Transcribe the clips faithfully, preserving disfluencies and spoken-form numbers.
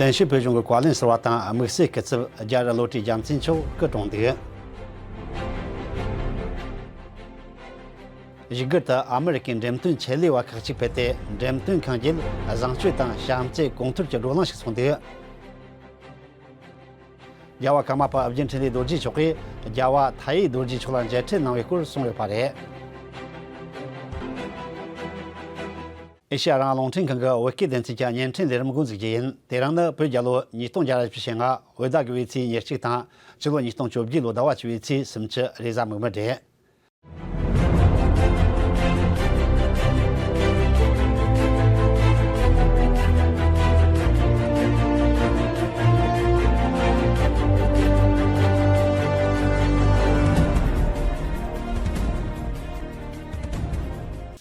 བཙན་བྱོལ་བོད་གཞུང་གི་བཀའ་བློན་ཟུར་པ་དང་དམིགས་བསལ་སྐུ་ཚབ་རྒྱ་རི་བློ་གྲོས་རྒྱལ་མཚན་མཆོག་སྐུ་གྲོངས་འདུག། བཞུགས་སྒར་དུ་ཨ་མི་རི་ཀའི་འགྲེམས་སྟོན་ཆེད་ལས་པ་ཁག་ཅིག་ཕེབས་ཏེ། འགྲེམས་སྟོན་ཁང་བརྒྱུད་བཟང་སྤྱོད་དང་བྱམས་བརྩེ་གོང་མཐོར་གྱི་བགྲོ་གླེང་ཞིག་ཚོགས་འདུག། རྒྱལ་བ་ཀརྨ་པ་ཨོ་རྒྱན་འཕྲིན་ལས་རྡོ་རྗེ་མཆོག་གིས་རྒྱལ་བ་མཐའ་ཡས་རྡོ་རྗེ་མཆོག་ལ་མཇལ་འཕྲད་གནང་བའི་སྐོར་གསུངས་ཡོད་པ་རེད། ཨེ་ཤེ་ཡ་རང་དབང་རླུང་འཕྲིན་ཁང་གི་བོད་སྐད་སྡེ་ཚན་གྱི་བརྙན་འཕྲིན་ལས་རིམ་འགོ་འཛུགས་རྒྱུ་ཡིན། དེ་རིང་ནི་བོད་རྒྱལ་ལོ་ཉིས་སྟོང་བརྒྱ་ར་བཞི་བཅུ་ཞེ་ལྔ། བོད་ཟླ་དགུ་པའི་ཚེས་ཉེར་གཅིག་དང་། སྤྱི་ལོ་ཉིས་སྟོང་བཅོ་བརྒྱད་ལོ་ཟླ་བ་བཅུ་པའི་ཚེས་སུམ་ཅུ། རེས་གཟའ་མིག་དམར་རེད།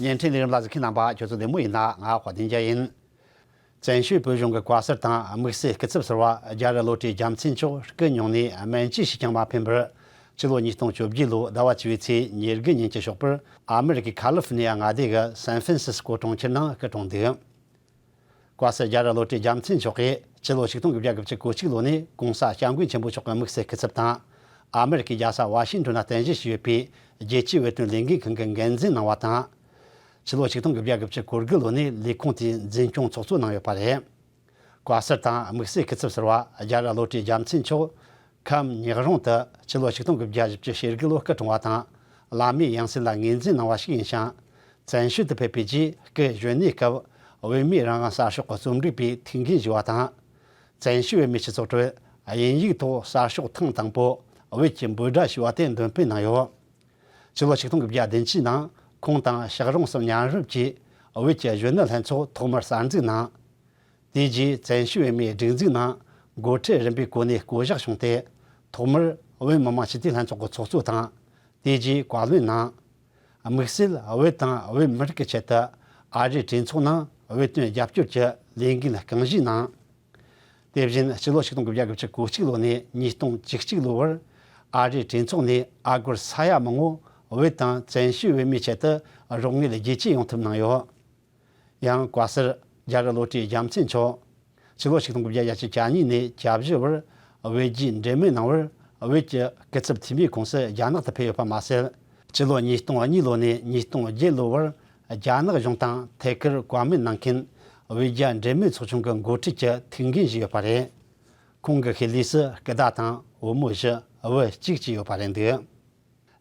བརྙན་འཕྲིན་ལས་རིམ་ལ་གཟིགས་མཁན་རྣམ་པ་ཁྱོད་ཚོ་བདེ་མོ་ཡིན་ན། ང་དཔལ་ལྡན་རྒྱལ་ཡིན། བཙན་བྱོལ་བོད་གཞུང་གི་བཀའ་ཟུར་དང་དམིགས་བསལ་སྐུ་ཚབ་ཟུར་པ་རྒྱ་རི་བློ་གྲོས་རྒྱལ་མཚན་མཆོག་སྐུ་མྱོང་ནས་སྨན་བཅོས་ཤིག་ཀྱང་མ་ཕན་པར། སྤྱི་ལོ་ཉིས་སྟོང་བཅོ་བརྒྱད་ལོའི་ཟླ་བ་བཅུ་པའི་ཚེས་ཉེར་དགུ་ཉིན་གྱི་ཞོགས་པར་ཨ་མི་རི་ཀའི་ཁ་ལི་ཧྥོ་ནི་ཡ་མངའ་སྡེ་གི་སན་ཧྥན་སིས་ཀོ་གྲོང་ཁྱེར་ནང་སྐུ་གྲོངས་འདུག། བཀའ་ཟུར་རྒྱ་རི་བློ་གྲོས་རྒྱལ་མཚན་མཆོག་གིས་སྤྱི་ལོ་ཆིག་སྟོང་དགུ་བརྒྱ་དགུ་བཅུ་གོ་གཅིག་ལོ་ནས་༸གོང་ས་༸སྐྱབས་མགོན་ཆེན་པོ་མཆོག་གི་དམིགས་བསལ་སྐུ་ཚབ་དང་། ཨ་མི་རི་ཀའི་རྒྱལ་ས་ཝ་ཤིང་ཏོན་ན་རྟེན་གཞི་བྱས་ཡོད་པའི་རྒྱལ་སྤྱིའི་བོད་དོན་ལས་འགུལ་ཁང་གི་འགན་འཛིན་གནང་བ་དང་། ཕྱི་ལོ་ཆིག་སྟོང་དགུ་བརྒྱ་དགུ་བཅུ་གོ་དགུ་ལོ་ནས་ལས་ཁུངས་དེའི་འཛིན་སྐྱོང་ཚོགས་གཙོ་གནང་ཡོད་པ་རེད། བཀའ་ཟུར་དང་དམིགས་བསལ་སྐུ་ཚབ་ཟུར་པ་རྒྱ་རི་བློ་གྲོས་རྒྱལ་མཚན་མཆོག་ཁམས་ཉག་རོང་དུ་ཕྱི་ལོ་ཆིག་སྟོང་དགུ་བརྒྱ་བཞི་བཅུ་ཞེ་དགུ་ལོར་སྐུ་གྲོངས་པ་དང་། བླ་མའི་ཡང་སྲིད་ལ་ངོས་འཛིན་གནང་བ་ཞིག་ཡིན་ཞིང་། བཙན་བྱོལ་དུ་ཕེབས་པའི་རྗེས་སྐུ་གཞོན་ནུའི་སྐབས་བོད་མིའི་རང་དབང་གསར་ཤོག་གི་རྩོམ་སྒྲིག་པའི་ཐུགས་འགན་བཞེས་པ་དང་། བཙན་བྱོལ་བོད་མིའི་སྤྱི་ཚོགས་ཁྲོད་དབྱིན་ཡིག་ཐོག་གསར་ཤོག་ཐེངས་དང་པོ་བོད་ཀྱི་འབོད་སྒྲ་ཞེས་པ་དེ་འདོན་སྤེལ་གནང་ཡོད། ཕྱི་ལོ་ཆིག་སྟོང་དགུ་བརྒྱ་བདུན་ཅུའི་ནང་ཁོང་དང་ཕྱག་རོང་གསུམ་མཉམ་རུབ་ཀྱིས་བོད་ཀྱི་གཞོན་ནུ་ལྷན་ཚོགས་ཐོག་མར་གསར་འཛུགས་གནང་། དེའི་རྗེས་བཙན་བྱོལ་བོད་མིའི་སྒྲིག་འཛུགས་ནང་འགོ་ཁྲིད་རིམ་པས་གོ་གནས་བསྐོ་གཞག་བྱུང་སྟེ། ཐོག་མར་བོད་མི་མང་སྤྱི་འཐུས་ལྷན་ཚོགས་ཀྱི་ཚོགས་གཙོ་དང་། དེའི་རྗེས་བཀའ་བློན་གནང་། དམིགས་བསལ་བོད་དང་བོད་མི་རིགས་ཀྱི་ཆེད་དུ་ཨ་རིའི་གྲོས་ཚོགས་ནང་བོད་དོན་རྒྱབ་སྐྱོར་གྱི་ལས་འགུལ་རྐང་བཞི་གནང་། དེ་བཞིན་ཕྱི་ལོ་ཆིག་སྟོང་དགུ་བརྒྱ་དགུ་བཅུ་གོ་གཅིག་ལོ་ནས་ཉིས་སྟོང་བཅུ་གཅིག་ལོ་བར་ཨ་རིའི་གྲོས་ཚོགས་ནས་ཨ་སྒོར་ས་ཡ་མང་བོ་བོད་དང་བཙན་བྱོལ་བོད་མིའི་ཆེད་དུ་རོགས་དངུལ་རྒྱས་བསྐྱེད་ཡོང་ཐབས་གནང་ཡོད། ཡང་བཀའ་ཟུར་རྒྱ་རི་བློ་གྲོས་རྒྱལ་མཚན་མཆོག་ཕྱི་ལོ་ཆིག་སྟོང་དགུ་བརྒྱ་བརྒྱད་ཅུ་གྱ་གཉིས་ནས་གྱ་བཞི་བར་བོད་རྒྱའི་འབྲེལ་མོལ་གནང་བར་བོད་ཀྱི་སྐུ་ཚབ་འཐུས་མིའི་ཁོངས་སུ་རྒྱ་ནག་ཏུ་ཕེབས་ཡོད་པ་མ་ཟད། སྤྱི་ལོ་ཉིས་སྟོང་གཉིས་ལོ་ནས་ཉིས་སྟོང་བརྒྱད་ལོ་བར་རྒྱ་ནག་གཞུང་དང་ཐད་ཀར་བཀའ་མོལ་གནང་མཁན་བོད་རྒྱ་འབྲེལ་མོལ་ཚོགས་ཆུང་གི་འགོ་ཁྲིད་ཀྱི་ཐུགས་འགན་བཞེས་ཡོད་པ་རེད། ཁོང་གི་ཤུལ་ལུས་སུ་སྐུ་ཟླ་དང་བུ་མོ་བཞི། བུ་གཅིག་བཅས་ཡོད་པ་རེད་འདུག།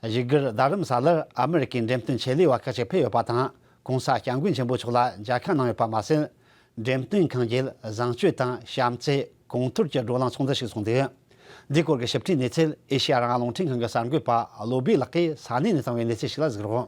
བཞུགས་སྒར་རྡ་རམ་ས་ལར་ཨ་མི་རི་ཀའི་འགྲེམས་སྟོན་ཆེད་ལས་པ་ཁག་ཅིག་ཕེབས་ཡོད་པ་དང་། ༸གོང་ས་༸སྐྱབས་མགོན་ཆེན་པོ་མཆོག་ལ་མཇལ་ཁ་གནང་ཡོད་པ་མ་ཟད། འགྲེམས་སྟོན་ཁང་བརྒྱུད་བཟང་སྤྱོད་དང་བྱམས་བརྩེ་གོང་མཐོར་གྱི་བགྲོ་གླེང་ཚོགས་འདུ་ཞིག་ཚོགས་འདུག། འདིའི་སྐོར་གྱི་ཞིབ་ཕྲའི་གནས་ཚུལ་ཨེ་ཤེ་ཡ་རང་དབང་རླུང་འཕྲིན་ཁང་གི་གསར་འགོད་པ་བློ་བྷེ་ལགས་ཀྱིས་ས་གནས་ནས་བཏང་བའི་གནས་ཚུལ་ཞིག་ལ་གཟིགས་རོགས།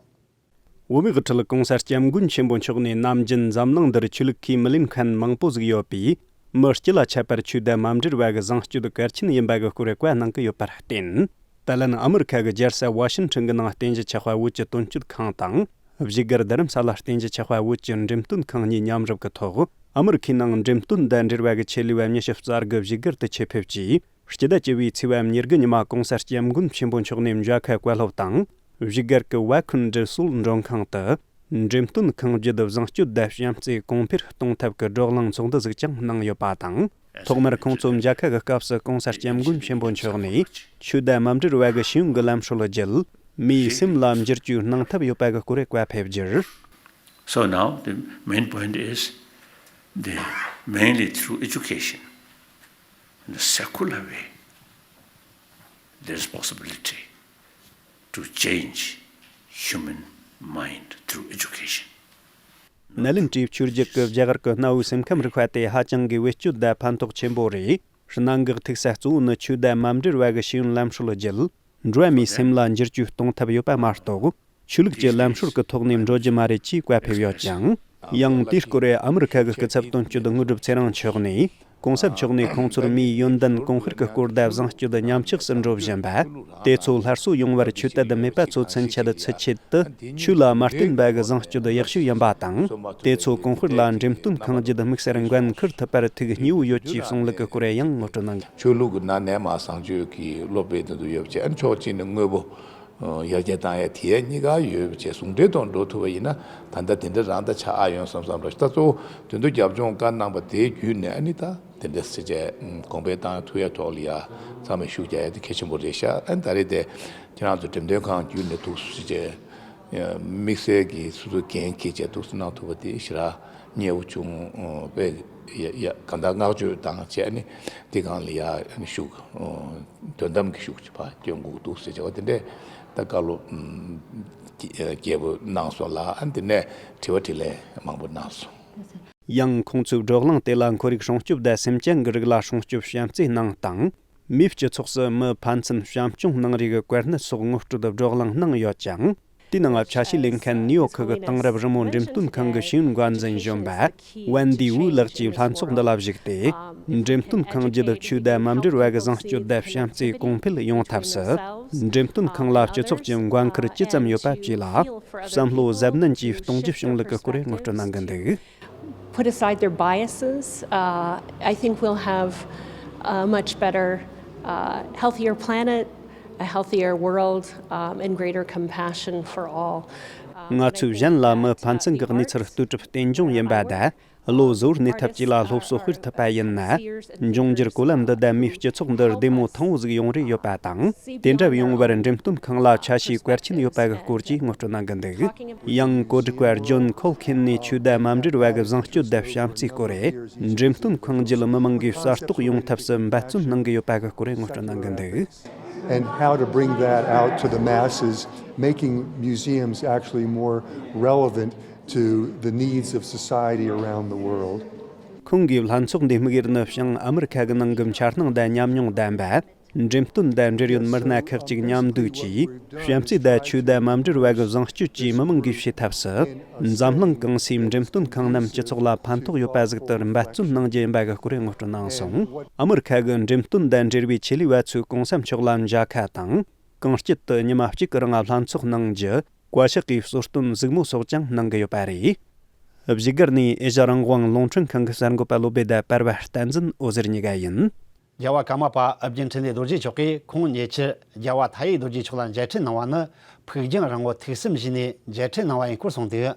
བོད་མིའི་དབུ་ཁྲིད་༸གོང་ས་༸སྐྱབས་མགོན་ཆེན་པོ་མཆོག་ནས་ནམ་རྒྱུན་འཛམ་གླིང་འདིར་ཆོས་ལུགས་ཁས་མི་ལེན་མཁན་མང་པོ་ཟིག་ཡོད་པས། མི་སྤྱི་ལ་ཆད་པར་ཆོས་དད་མ་འབྲེལ་བ་གི་བཟང་སྤྱོད་གལ་ཆེན་ཡིན་པ་གི་སྐོར་བཀའ་གནང་གི་ཡོད་པར་བརྟེན། ད་ལན་ཨ་མི་རི་ཁ་གི་རྒྱལ་ས་ཝ་ཤིང་ཊོན་གྱི་ནང་རྟེན་གཞི་ཆགས་པ་བོད་ཀྱི་དོན་གཅོད་ཁང་དང་། བཞུགས་སྒར་རྡ་རམ་ས་ལ་རྟེན་གཞི་ཆགས་པ་བོད་ཀྱི་འགྲེམས་སྟོན་ཁང་གཉིས་མཉམ་རུབ་ཀྱི་ཐོག་ཨ་མི་རི་ཁའི་ནང་འགྲེམས་སྟོན་དང་འབྲེལ་བ་གི་ཆེད་ལས་པ་ཉི་ཤུ་རྩ་དགུ་བཞུགས་སྒར་དུ་ཆེད་ཕེབས་ཀྱིས། སྤྱི་ཟླ་བཅུ་བའི་ཚེས་པ་ཉེར་དགུ་ཉི་མ་༸གོང་ས་༸སྐྱབས་མགོན་ཆེན་པོ་མཆོག་ནས་མཇལ་ཁ་བཀའ་སློབ་དང་། བཞུགས་སྒར་གྱི་ཝ་ཁུན་ཌི་སུལ་མགྲོན་ཁང་དུ། འགྲེམས་སྟོན་ཁང་བརྒྱུད་བཟང་སྤྱོད་དང་བྱམས་བརྩེ་གོང་འཕེལ་གཏོང་ཐབས་ཀྱི་བགྲོ་གླེང་ཚོགས་འདུ་ཟིག་ཀྱང་གནང་ཡོད་པ་དང་། ཐོག་མར་ཁོང་ཚོ་མཇལ་ཁ་གི་སྐབས་སུ་༸གོང་ས་༸སྐྱབས་མགོན་ཆེན་པོ་མཆོག་ནས་ཆོས་དད་མ་འབྲེལ་བ་གི་ཤེས་ཡོན་གྱི་ལམ་སྲོལ་བརྒྱུད་མིའི་སེམས་ལ་འགྱུར་བཅོས་གནང་ཐབས་ཡོད་པ་གི་སྐོར་བཀའ་ཕེབས་རྒྱུར། So now the main point is the mainly through education, in a secular way, there is possibility to change human mind through education. ནཱ་ལེནྡྲའི་ཆོས་བརྒྱུད་ཀྱི་རྒྱ་གར་གྱི་གནའ་བོའི་སེམས་ཁམས་རིག་པ་དེ་ཧ་ཅང་གི་བེད་སྤྱོད་དང་ཕན་ཐོགས་ཆེན་པོ་རེད། གནད་འགག་ཐུག་ས་གཙོ་བོ་ནི་ཆོས་དད་མ་འབྲེལ་བ་གི་ཤེས་ཡོན་ལམ་སྲོལ་བརྒྱུད། འགྲོ་བ་མིའི་སེམས་ལ་འགྱུར་བཅོས་གཏོང་ཐབས་ཡོད་པ་མ་གཏོགས། ཆོས་ལུགས་ཀྱི་ལམ་སྲོལ་གྱི་ཐོག་ནས་འགྲོ་རྒྱུ་མ་རེད་ཅེས་བཀའ་ཕེབས་ཡོད་ཅིང་། ཡང་དེའི་སྐོར་ཨ་མི་རི་ཁ་གི་སྐུ་ཚབ་དོན་གཅོད་དངོས་གྲུབ་ཚེ་རིང་མཆོག་ནས། གོང་ས་མཆོག་ནས་ཁོང་ཚོར་མིའི་ཡོན་ཏན་གོང་འཕེལ་གྱི་སྐོར་དང་བཟང་སྤྱོད་ཉམས་ཆག་སུ་འགྲོ་བཞིན་པ། དེ་ཚོ་སླར་གསོ་ཡོང་བར་ཆོས་དད་མེད་པ་ཚོ་ཚུན་ཆད་ཚུད་ཆེད་དུ། ཆོས་ལ་མ་བརྟེན་པ་གི་བཟང་སྤྱོད་ཡག་ཤོས་ཡིན་པ་དང་། དེ་ཚོ་གོང་འཕེལ་ལ་འགྲེམས་སྟོན་ཁང་བརྒྱུད་དམིགས་བསལ་འགན་འཁུར་ཐུབ་པར་ཐུགས་སྙི་བོ་ཡོད་ཅེས་གསུངས་ལུགས་ཀྱི་སྐོར་ཡང་ངོ་སྤྲོད་གནང་། ཆོས་ལུགས་ཀྱི་ནང་ནས་མ་བཟང་སྤྱོད་ཀྱི་སློབ་དཔེ་དེ་ཚོ་ཡོད་ཅེ། ཨ་ནི་ཕྱོགས་གཅིག་ནས་དངོས་པོ་ཡར་རྒྱས་བཏང་ཡ་དེ་གཉིས་ཀ་ཡོད་ཅེ། ཟུང་འབྲེལ་ཐོག་འགྲོ་ཐུབ་པ་ཡིན་ན་ད་ལྟ་དེ་འདྲ་རང་ད་ཆགས་ཨ་ཡོང་བསམ་བསམ་རོ། ད་གཙོ་བོ་དོན་དུ་རྒྱབ་ལྗོངས་བཀའ་གནང་པ་དེའི་བརྒྱུད་ནས་ཨ་ནི་ད། དེ་འདྲ་ཟེར་བྱས་གོང་འཕེལ་བཏང་ཐུབ་ཡ་ཐོག་ལ་ཡ་ཚང་མས་ཤུགས་རྒྱག་ཡ་དེ་གལ་ཆེན་པོ་རེད་ཤག་ཨ་ནི་ད་རེས་དེ་ཁྱེད་རང་ཚོ་འགྲེམས་སྟོན་ཁང་བརྒྱུད་ནས་འདུག་ཟེར་བྱས་དམིགས་བསལ་གྱི་སོ་སོ་འགན་འཁྱེར་བྱས་འདུག་ཟེར་གནང་ཐུབ་པ་དེ་ཞེ་དྲག་མཉེས་པོ་བྱུང་། དཔེ་ཡ་ཡ་གང་ལྟར་བསྔགས་བརྗོད་དང་བཅས་ནས་དེ་སྒང་ལ་ཡ་ཤུགས་དོན་དམ་གྱི་ཤུགས་ཅིག་ཕར་སྐྱོན་དགོས་འདུག་ཟེར་བྱས་པ་དེ་འདྲས་ད་བཀའ་སློབ་རྒྱས་པོ་གནང་སོང་ལ། ཨ་ནི་དེ་ནས་དྲི་བ་དྲིས་ལན་མང་པོ་གནང་སོང་། ཡང་ཁོང་ཚོའི་བགྲོ་གླེང་དེ་ལ་ཁོར་ཡུག་སྲུང་སྐྱོབ་དང་སེམས་ཅན་གྱི་རིགས་ལ་སྲུང་སྐྱོབ་བྱམས་བརྩེའི་གནང་སྟངས། མིའི་སྤྱི་ཚོགས་སུ་མི་ཕན་ཚུན་བྱམས་སྐྱོང་གནང་རེས་ཀྱི་གོ་གནས་སོགས་ངོ་སྤྲོད་བགྲོ་གླེང་གནང་ཡོད་ཅིང་། དེའི་ནང་ཆ་ཤས་ལེན་མཁན་ནིའུ་ཡོག་གི་དེང་རབས་རི་མོ་འགྲེམས་སྟོན་ཁང་གི་ཤེས་ཡོན་འགན་འཛིན་གཞོན་པ་ཝན་དི་ཝུའུ་ལགས་ཀྱིས་ལྷན་ཚོགས་འདི་ལ་གཞིགས་ཏེ། འགྲེམས་སྟོན་ཁང་བརྒྱུད་ཆོས་དད་མ་འབྲེལ་བ་གི་བཟང་སྤྱོད་དང་བྱམས་བརྩེ་གོང་འཕེལ་ཡོང་ཐབས་སུ། འགྲེམས་སྟོན་ཁང་ལ་སྤྱི་ཚོགས་ཀྱི་འགན་འཁུར་ཇི་ཙམ་ཡོད་པ་བཅས་ལ། བསམ་བློ་གཟབ་ནན་གྱིས་གཏོང་རྒྱུ་བྱུང་ལུགས་ཀྱི་སྐོར་ངོ་སྤྲོད་གནང་གི་འདུག Put aside their biases, uh, I think we'll have a much better, uh, healthier planet, a healthier world, um, and greater compassion for all. ང་ཚོས་གཞན་ལ་མི་ཕན་ཚུན་གྱི་གནས་ཚུལ་ལྟོས་གྲུབ་རྟེན་འབྱུང་ཡིན་པ་དང་། བློ་གཟུ་བོར་གནས་ཐབས་བཅས་ལ་སློབ་གསོ་སྤེལ་ཐུབ་པ་ཡིན་ན། འབྱུང་འགྱུར་གོ་ལ་འདི་དང་མིའི་སྤྱི་ཚོགས་འདི་བདེ་མོ་ཐང་བོ་ཟིག་ཡོང་རེ་ཡོད་པ་དང་། དེ་འདྲ་ཡོང་བར་འགྲེམས་སྟོན་ཁང་ལ་ཆ་ཤས་གལ་ཆེན་ཡོད་པ་གི་སྐོར་གྱི་ངོ་སྤྲོད་གནང་གི་འདུག་ཡང་བཀོད་སྒྲིག་པ་ཇོན་ཁོལ་ཁིན་ནས་ཆོས་དད་མ་འབྲེལ་བ་གི་བཟང་སྤྱོད་དང་བྱམས་བརྩེའི་སྐོར་རེད། འགྲེམས་སྟོན་ཁང་བརྒྱུད་མི་མང་གིས་གསར་རྟོགས་ཡོང་ཐབས་སུ་འབད་བརྩོན་གནང་གི་ཡོད་པ་གི་སྐོར་ངོ་སྤྲོད་གནང་གི་འདུག And how to bring that out to the masses, making museums actually more relevant to the needs of society around the world. ཁོང་གིས་ལྷན་ཚོགས་འདིའི་དམིགས་ཡུལ་ནི་བྱང་ཨ་མི་རི་ཁ་གི་ནང་གི་འཆར་སྣང་དང་ཉམས་མྱོང་ལྡན་པ། འགྲེམས་སྟོན་དང་འབྲེལ་ཡོད་མི་སྣ་ཁག་ཅིག་མཉམ་འདུས་ཀྱིས། བྱམས་བརྩེ་དང་ཆོས་དད་མ་འབྲེལ་བ་གི་བཟང་སྤྱོད་ཀྱིས་མི་མང་གིས་ཤེས་ཐབས་སུ། འཛམ་གླིང་གང་སའི་འགྲེམས་སྟོན་ཁང་རྣམས་སྤྱི་ཚོགས་ལ་ཕན་ཐོགས་ཡོད་པ་ཟིག་ཏུ་འབད་བརྩོན་གནང་རྒྱུ་ཡིན་པ་གི་སྐོར་ངོ་སྤྲོད་གནང་སོང་། ཨ་མི་རི་ཁ་གི་འགྲེམས་སྟོན་དང་འབྲེལ་བའི་ཆེད་ལས་པ་ཚོས་གོང་ས་མཆོག་ལ་མཇལ་ཁ་དང་། གངས་སྐྱིད་དུ་ཉི་མ་གཅིག་གི་རིང་ལྷན་ཚོགས་གནང་རྒྱུ། བཀའ་ཤག་གིས་གསོལ་སྟོན་གཟིགས་མོ་སོགས་ཀྱང་གནང་གི་ཡོད་པ་རེད། བཞུགས་སྒར་ནས་ཨེ་ཤ་རང་དབང་རླུང་འཕྲིན་ཁང་གི་གསར་འགོད་པ་བློ་བྷེ་དང་པར་བ་བསྟན་འཛིན་འོད་ཟེར་གཉིས་ཀ་ཡིན། རྒྱལ་བ་ཀརྨ་པ་ཨོ་རྒྱན་འཕྲིན་ལས་རྡོ་རྗེ་མཆོག་གིས་ཁོང་ཉེ་ཆར་རྒྱལ་བ་མཐའ་ཡས་རྡོ་རྗེ་མཆོག་ལ་མཇལ་འཕྲད་གནང་བ་ནི་ཕུགས་རྒྱང་རིང་བོ་ཐུགས་བསམ་བཞེས་ནས་མཇལ་འཕྲད་གནང་བ་ཡིན་སྐོར་གསུངས་འདུག་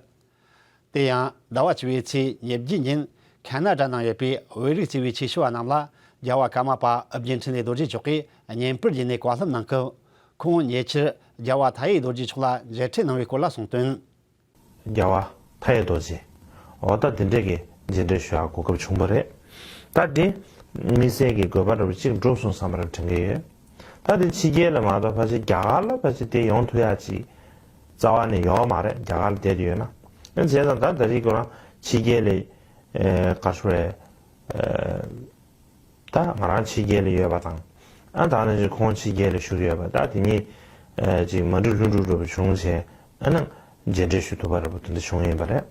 དེ་ཡང་ཟླ་བ་བཅུ་པའི་ཚེས་ཉེར་བརྒྱད་ཉིན་ཁ་ན་ཌ་ནང་ཡོད་པའི་བོད་རིགས་གཙོས་པའི་ཆོས་ཞུ་བ་རྣམས་ལ་རྒྱལ་བ་ཀརྨ་པ་ཨོ་རྒྱན་འཕྲིན་ལས་རྡོ་རྗེ་མཆོག་གིས་བརྙན་པར་བརྒྱུད་ནས་བཀའ་སློབ་གནང་སྐབས། ཁོང་ཉེ་ཆར་རྒྱལ་བ་མཐའ་ཡས་རྡོ་རྗེ་མཆོག་ལ་མཇལ་འཕྲད་གནང་བའི་སྐོར་ལ་གསུངས་དོན། རྒྱལ་བ་མཐའ་ཡས་རྡོ་རྗེ། འོ་ད་དེ་འདྲས་ཀྱི་མཇལ་འཕྲད་ཞུ་ཡག་གོ་སྐབས་བྱུང་བ་རེད། ད་དེ་དམིགས་བསལ་གྱི་དགོས་པ་འདྲ་བོ་གཅིག་འགྲུབ་སོང་བསམ་པ་རང་དྲན་གྱི་ཡོད། ད་དེ་ཕྱི་རྒྱལ་ལ་མ་གཏོགས་ཕལ་ཆེར་རྒྱ་གར་ལ་ཕལ་ཆེར་དེ་ཡོང་ཐུབ་ཡག་ཅིག་རྩ་བ་ནས་ཡོད་མ་རེད། རྒྱ་གར་ལ་བསྡད་དུ་ཡོད་ན། ཨ་བྱས་ཙང་ད་ད་རེས་ཁོ་རང་ཕྱི་རྒྱལ་ལ་ཨེ་ག་རེ་ཞུ་རེད། ཨེ་ད་ང་རང་ཕྱི་རྒྱལ་ལ་ཡོད་པ་དང་། ཨ་ད་ནང་བཞིན་ཁོང་ཕྱི་རྒྱལ་ལ་བཞུགས་ཡོད་པ། ད་དེ་གཉིས་ཨེ་ཅིག་མ་འགྲིག་ལྷུན་གྲུབ་འདྲ་བོ་བྱུང་བྱས། ཨ་ནི་མཇལ་འཕྲད་ཞུ་ཐུབ་པ་འདྲ་བོ་དེ་འདྲ་བྱུང་ཡིན་པ་རེད།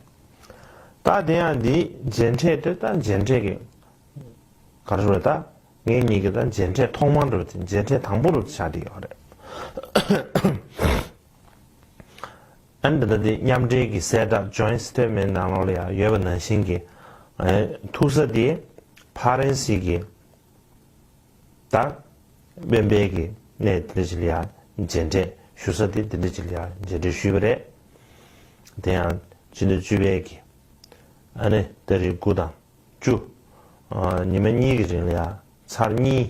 ད་དེ་ཡང་འདི་མཇལ་འཕྲད་དེ་ད་མཇལ་འཕྲད་ཀྱི་ག་རེ་ཞུ་རེད། ད་ངེད་གཉིས་ཀྱི་ད་མཇལ་འཕྲད་ཐོག་མ་འདྲ་བོ་དེ་མཇལ་འཕྲད་དང་པོ་འདྲ་བོ་དེ་ཆགས་བསྡད་ཡོད་རེད། ཨ་ནི་ད་ལྟ་དེ་མཉམ་འབྲེལ་གྱི་གསལ་བསྒྲགས་Joint Statement ནང་ལོགས་ལ་ཡང་ཡོད་པ་ནང་བཞིན་གྱི་ཨ་ཐུག་ས་དེ་ཕ་རན་སི་གི་ད་དབེན་པའི་གི་གནས་དེ་འདྲ་ཅིག་ལ་ཡང་མཇལ་འཕྲད་ཞུ་ས་དེ་དེ་འདྲ་ཅིག་ལ་ཡང་མཇལ་འཕྲད་ཞུས་པ་རེད། དེ་ཡང་ཕྱི་ཟླ་བཅུ་པའི་གི་ཨ་ནི་ཏ་རིག་དགུ་དང་བཅུ། ཨ་ཉི་མ་གཉིས་ཀྱི་རིང་ལ་ཡང་ཚར་གཉིས་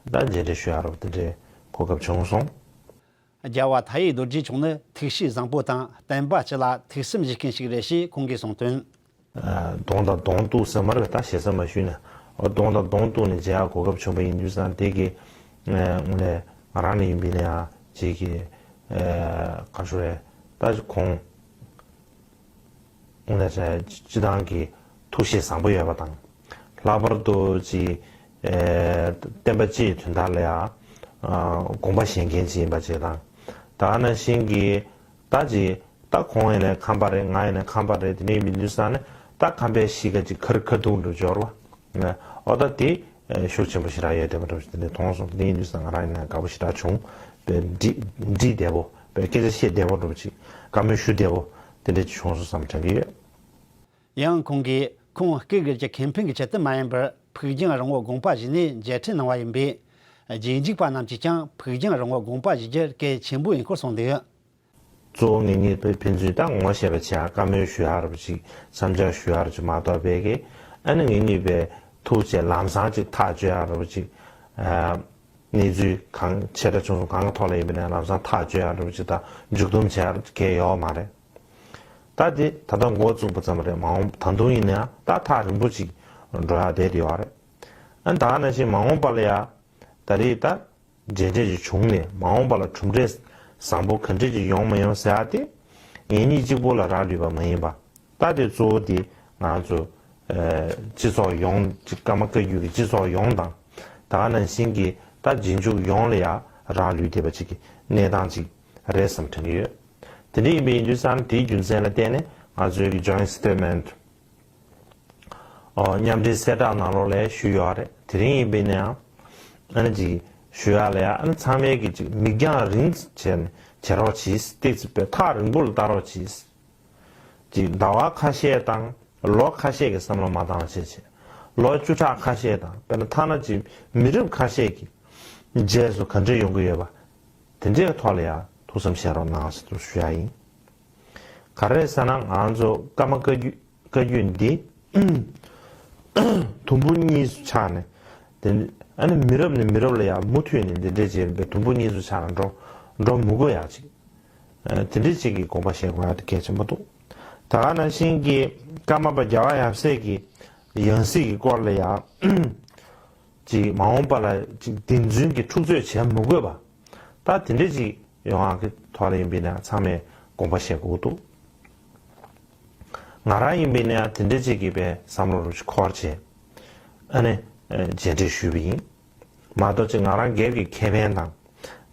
ད་མཇལ་འཕྲད་ཞུ་ཡག་འདྲ་བོ་དེ་འདྲའི་གོ་སྐབས་བྱུང་སོང་། རྒྱལ་བ་མཐའ་ཡས་རྡོ་རྗེ་མཆོག་ནི་ཐུགས་གཤིས་བཟང་པོ་དང་བསྟན་པ་སྤྱི་ལ་ཐུགས་བསམ་བཞེས་མཁན་ཞིག་རེད་ཞེས་ཁོང་གིས་གསུངས་དོན། ཨ་གདོང་དང་གདོང་གཏུག་ཟེར་མ་རེད། ད་ཞེ་ས་མ་ཞུས་ན། འོ་གདོང་དང་གདོང་གཏུག་ནས་མཇལ་ཡག་གོ་སྐབས་བྱུང་བ་ཡིན་དུས་ཙང་དེ་གི་ཨ་དངོས་གནས་ང་རང་ནས་ཡིན་པའི་ལ་ཡང་ཅིག་གི་ཨ་ག་རེ་ཞུ་རེད། ད་ཁོང་དངོས་གནས་སྤྱི་བཏང་གི་ཐུགས་གཤིས་བཟང་པོ་ཡོད་པ་དང་། ལྷག་པར་དུ་ཅིག་ཨེ་བསྟན་པ་སྤྱི་ཡི་དོན་དག་ལ་ཡང་ཨ་དགོངས་པ་བཞེས་མཁན་ཅིག་ཡིན་པ་བཅས་དང་། ད་ག་ནང་བཞིན་གྱི་ད་ཅིག་ད་ཁོང་ཡིན་ནའི་ཁམས་པ་རེད། ང་ཡིན་ནའི་ཁམས་པ་རེད། དེ་འདྲ་ཡིན་དུས་ཙང་ནས་ད་ཁམས་པའི་གཤིས་ཀ་ཅིག་ཁ་རི་ཁ་ཐུག་འདྲ་འབྱོར་བ། འོ་ད་དེ་ཤུགས་ཆེན་པོ་ཞེ་དྲག་ཡོད་བསྡད་པ་འདྲ་པོ་ཞིག་དེ་འདྲ་མཐོང་སོང་། དེ་འདྲ་ཡིན་དུས་ཙང་ང་རང་ཡིན་ན་དགའ་པོ་ཞེ་དྲག་བྱུང་། དཔེ་འགྲིག་འགྲིག་བསྡད་པོ། དཔེ་སྐད་ཆ་བཤད་བསྡད་པོ་འདྲ་པོ་ཅིག་བཀའ་མོལ་ཞུ་བསྡད་པོ་དེ་འདྲ་ཅིག་བྱུང་སོང་བསམ་དྲན་གྱི་ཡོད། ཡང་ཁོང་གིས་ཁོང་སྐུ་སྒེར་གྱི་ཁེ་ཕན་གྱི་ཆེད་དུ་མ་ཡིན་པར་ཕུགས་རྒྱང་རིང་བོ་དགོངས་པ་བཞེས་ནས་མཇལ་འཕྲད་གནང་བ་ཡིན་པས། རྗེས་འཇུག་པ་རྣམས་ཀྱིས་ཀྱང་ཕུགས་རྒྱང་རིང་བོ་དགོངས་པ་བཞེས་རྒྱུ་གལ་ཆེན་པོ་ཡིན་སྐོར་གསུངས་འདུག་གཙོ་བོ་ངེད་གཉིས་ཕན་ཚུན་ད་ངོ་ཤེས་པ་བྱས་བཀའ་མོལ་ཞུ་ཡག་རུ་ཅིག་མཚམས་འཇོག་ཞུ་ཡག་རུ་ཅིག་མ་གཏོགས་པའི་གི་ཨ་ནི་ངེད་གཉིས་པའི་ ཐུགས་རྗེ་ལམ་སང་ཅིག་ཐག་གཅོད་ཡག་འདྲ་པོ་ཅིག་ཨ་གནས་ཚུལ་གང་ཆེ་ཕྲ་ཆུང་ཆུང་གང་གི་ཐོག་ལ་ཡིན་པ་ན་ལམ་སང་ཐག་གཅོད་ཡག་འདྲ་པོ་ཅིག་དང་མཇུག་སྡོམ་བྱེད་ཡག་གང་ཡོད་མ་རེད། ད་དེ་ད་ལྟ་འགོ་བཙུགས་པ་ཙམ་རེད། མ་འོངས་ད་དུང་ཡིན་ན་ཡང་ད་ཐག་རིང་པོ་ཅིག་འགྲོ་ཡག་བསྡད་ཡོད་རེད། ཨ་ད་ག་ནང་བཞིན་མ་འོངས་པ་ལ་ཡ་ད་རེས་ད་མཇལ་འཕྲད་ཅིག་བྱུང་ནས་མ་འོངས་པ་ལ་གྲུབ་འབྲས་བཟང་པོ་ག་འདྲ་ཅིག་ཡོང་མ་ཡོང་ཟེར་ཡག་དེ་ངེད་གཉིས་གཅིག་པོ་ལ་རག་ལུས་པ་མ་ཡིན་པ། ད་དེ་གཙོ་བོ་དེ་ང་ཚོ་ཨ་སྤྱི་ཚོགས་ཡོངས་ཀྱི་ཀརྨ་བཀའ་བརྒྱུད་ཀྱི་སྤྱི་ཚོགས་ཡོངས་དང་ད་ག་ནང་བཞིན་གྱི་ད་རྗེས་འཇུག་ཡོངས་ལ་ཡ་རག་ལུས་བསྡད་པ་ཅིག་གི་གནས་སྟངས་ཅིག་རེད་བསམ་དྲན་གྱི་ཡོད། དེ་འདྲ་ཡིན་པ་ཡིན་དུས་ཙང་དེའི་རྒྱུ་མཚན་ལ་བརྟེན་ནས་ང་ཚོའི་གི་joint statement ཨོ་མཉམ་འབྲེལ་གསལ་བསྒྲགས་ནང་ལོགས་ལ་ཞུས་ཡོད་རེད། དེ་རིང་ཡིན་པས་ན་ཡང་ཨ་ནི་ཅིག་ཞུ་ཡག་ལ་ཡ་ཨ་ནི་ཚང་མས་གི་ཅིག་མིག་རྒྱང་རིང་བྱས་ནས་བྱེད་རོགས་གྱིས། ཏོག་ཙམ་པའི་ཐག་རིང་པོ་ལ་ལྟ་རོགས་གྱིས། ཅིག་ཟླ་བ་ཁ་ཤས་དང་ལོ་ཁ་ཤས་ཀྱི་བསམ་བློ་མ་བཏང་བ་བྱས་བྱས། ལོ་བཅུ་ཕྲག་ཁ་ཤས་དང་དཔེར་ན་ཐ་ན་ཅིག་མི་རབས་ཁ་ཤས་ཀྱི་རྗེས་སུ་ག་འདྲས་ཡོང་གི་ཡོད་པ་དེ་འདྲའི་ཐོག་ལ་ཡ་ཐུགས་བསམ་བཞེས་རོགས་གནང་ཟེར་དུ་ཞུ་ཡག་ཡིན། ག་རེ་ཟེར་ན་ང་ཚོ་ཀརྨ་བཀའ་བརྒྱུད་བཀའ་བརྒྱུད་འདི་དུམ་བུ་གཉིས་སུ་ཆགས་ནས་དེ་ཨ་ནི་མི་རབས་ནས་མི་རབས་ལ་ཡང་མུ་མཐུད་ནས་འདི་འདྲས་བྱས་པའི་དུམ་བུ་གཉིས་སུ་ཆགས་ནས་འགྲོ་འགྲོ་མི་དགོས་ཡག་ཅིག་དེ་འདྲས་ཅིག་གི་དགོངས་པ་བཞེས་དགོས་ཡག་དེ་གལ་ཆེན་པོ་འདུག་ད་ག་ནང་བཞིན་གྱི་ཀརྨ་པ་རྒྱལ་བ་ཡབ་སྲས་ཀྱི་ཡང་སྲིད་ཀྱི་སྐོར་ལ་ཡང་ཅིག་མ་འོངས་པ་ལ་ཅིག་བདེན་རྫུན་གྱི་འཁྲུག་རྩོད་བྱེད་མི་དགོས་པ། ད་དེ་འདྲ་ཅིག་ཡོང་ཡག་གི་ཐོག་ལ་ཡིན་པས་ན་ཚང་མས་དགོངས་པ་བཞེས་དགོས་འདུག་ང་རང་ཡིན་པས་ན་དེ་འདྲ་ཅིག་གི་པའི་བསམ་བློ་རུ་ཅིག་འཁོར་བྱས་ཨ་ནི་མཇལ་འཕྲད་ཞུས་པ་ཡིན། མ་གཏོགས་ཅིག་ང་རང་སྒེར་གྱི་ཁེ་ཕན་དང་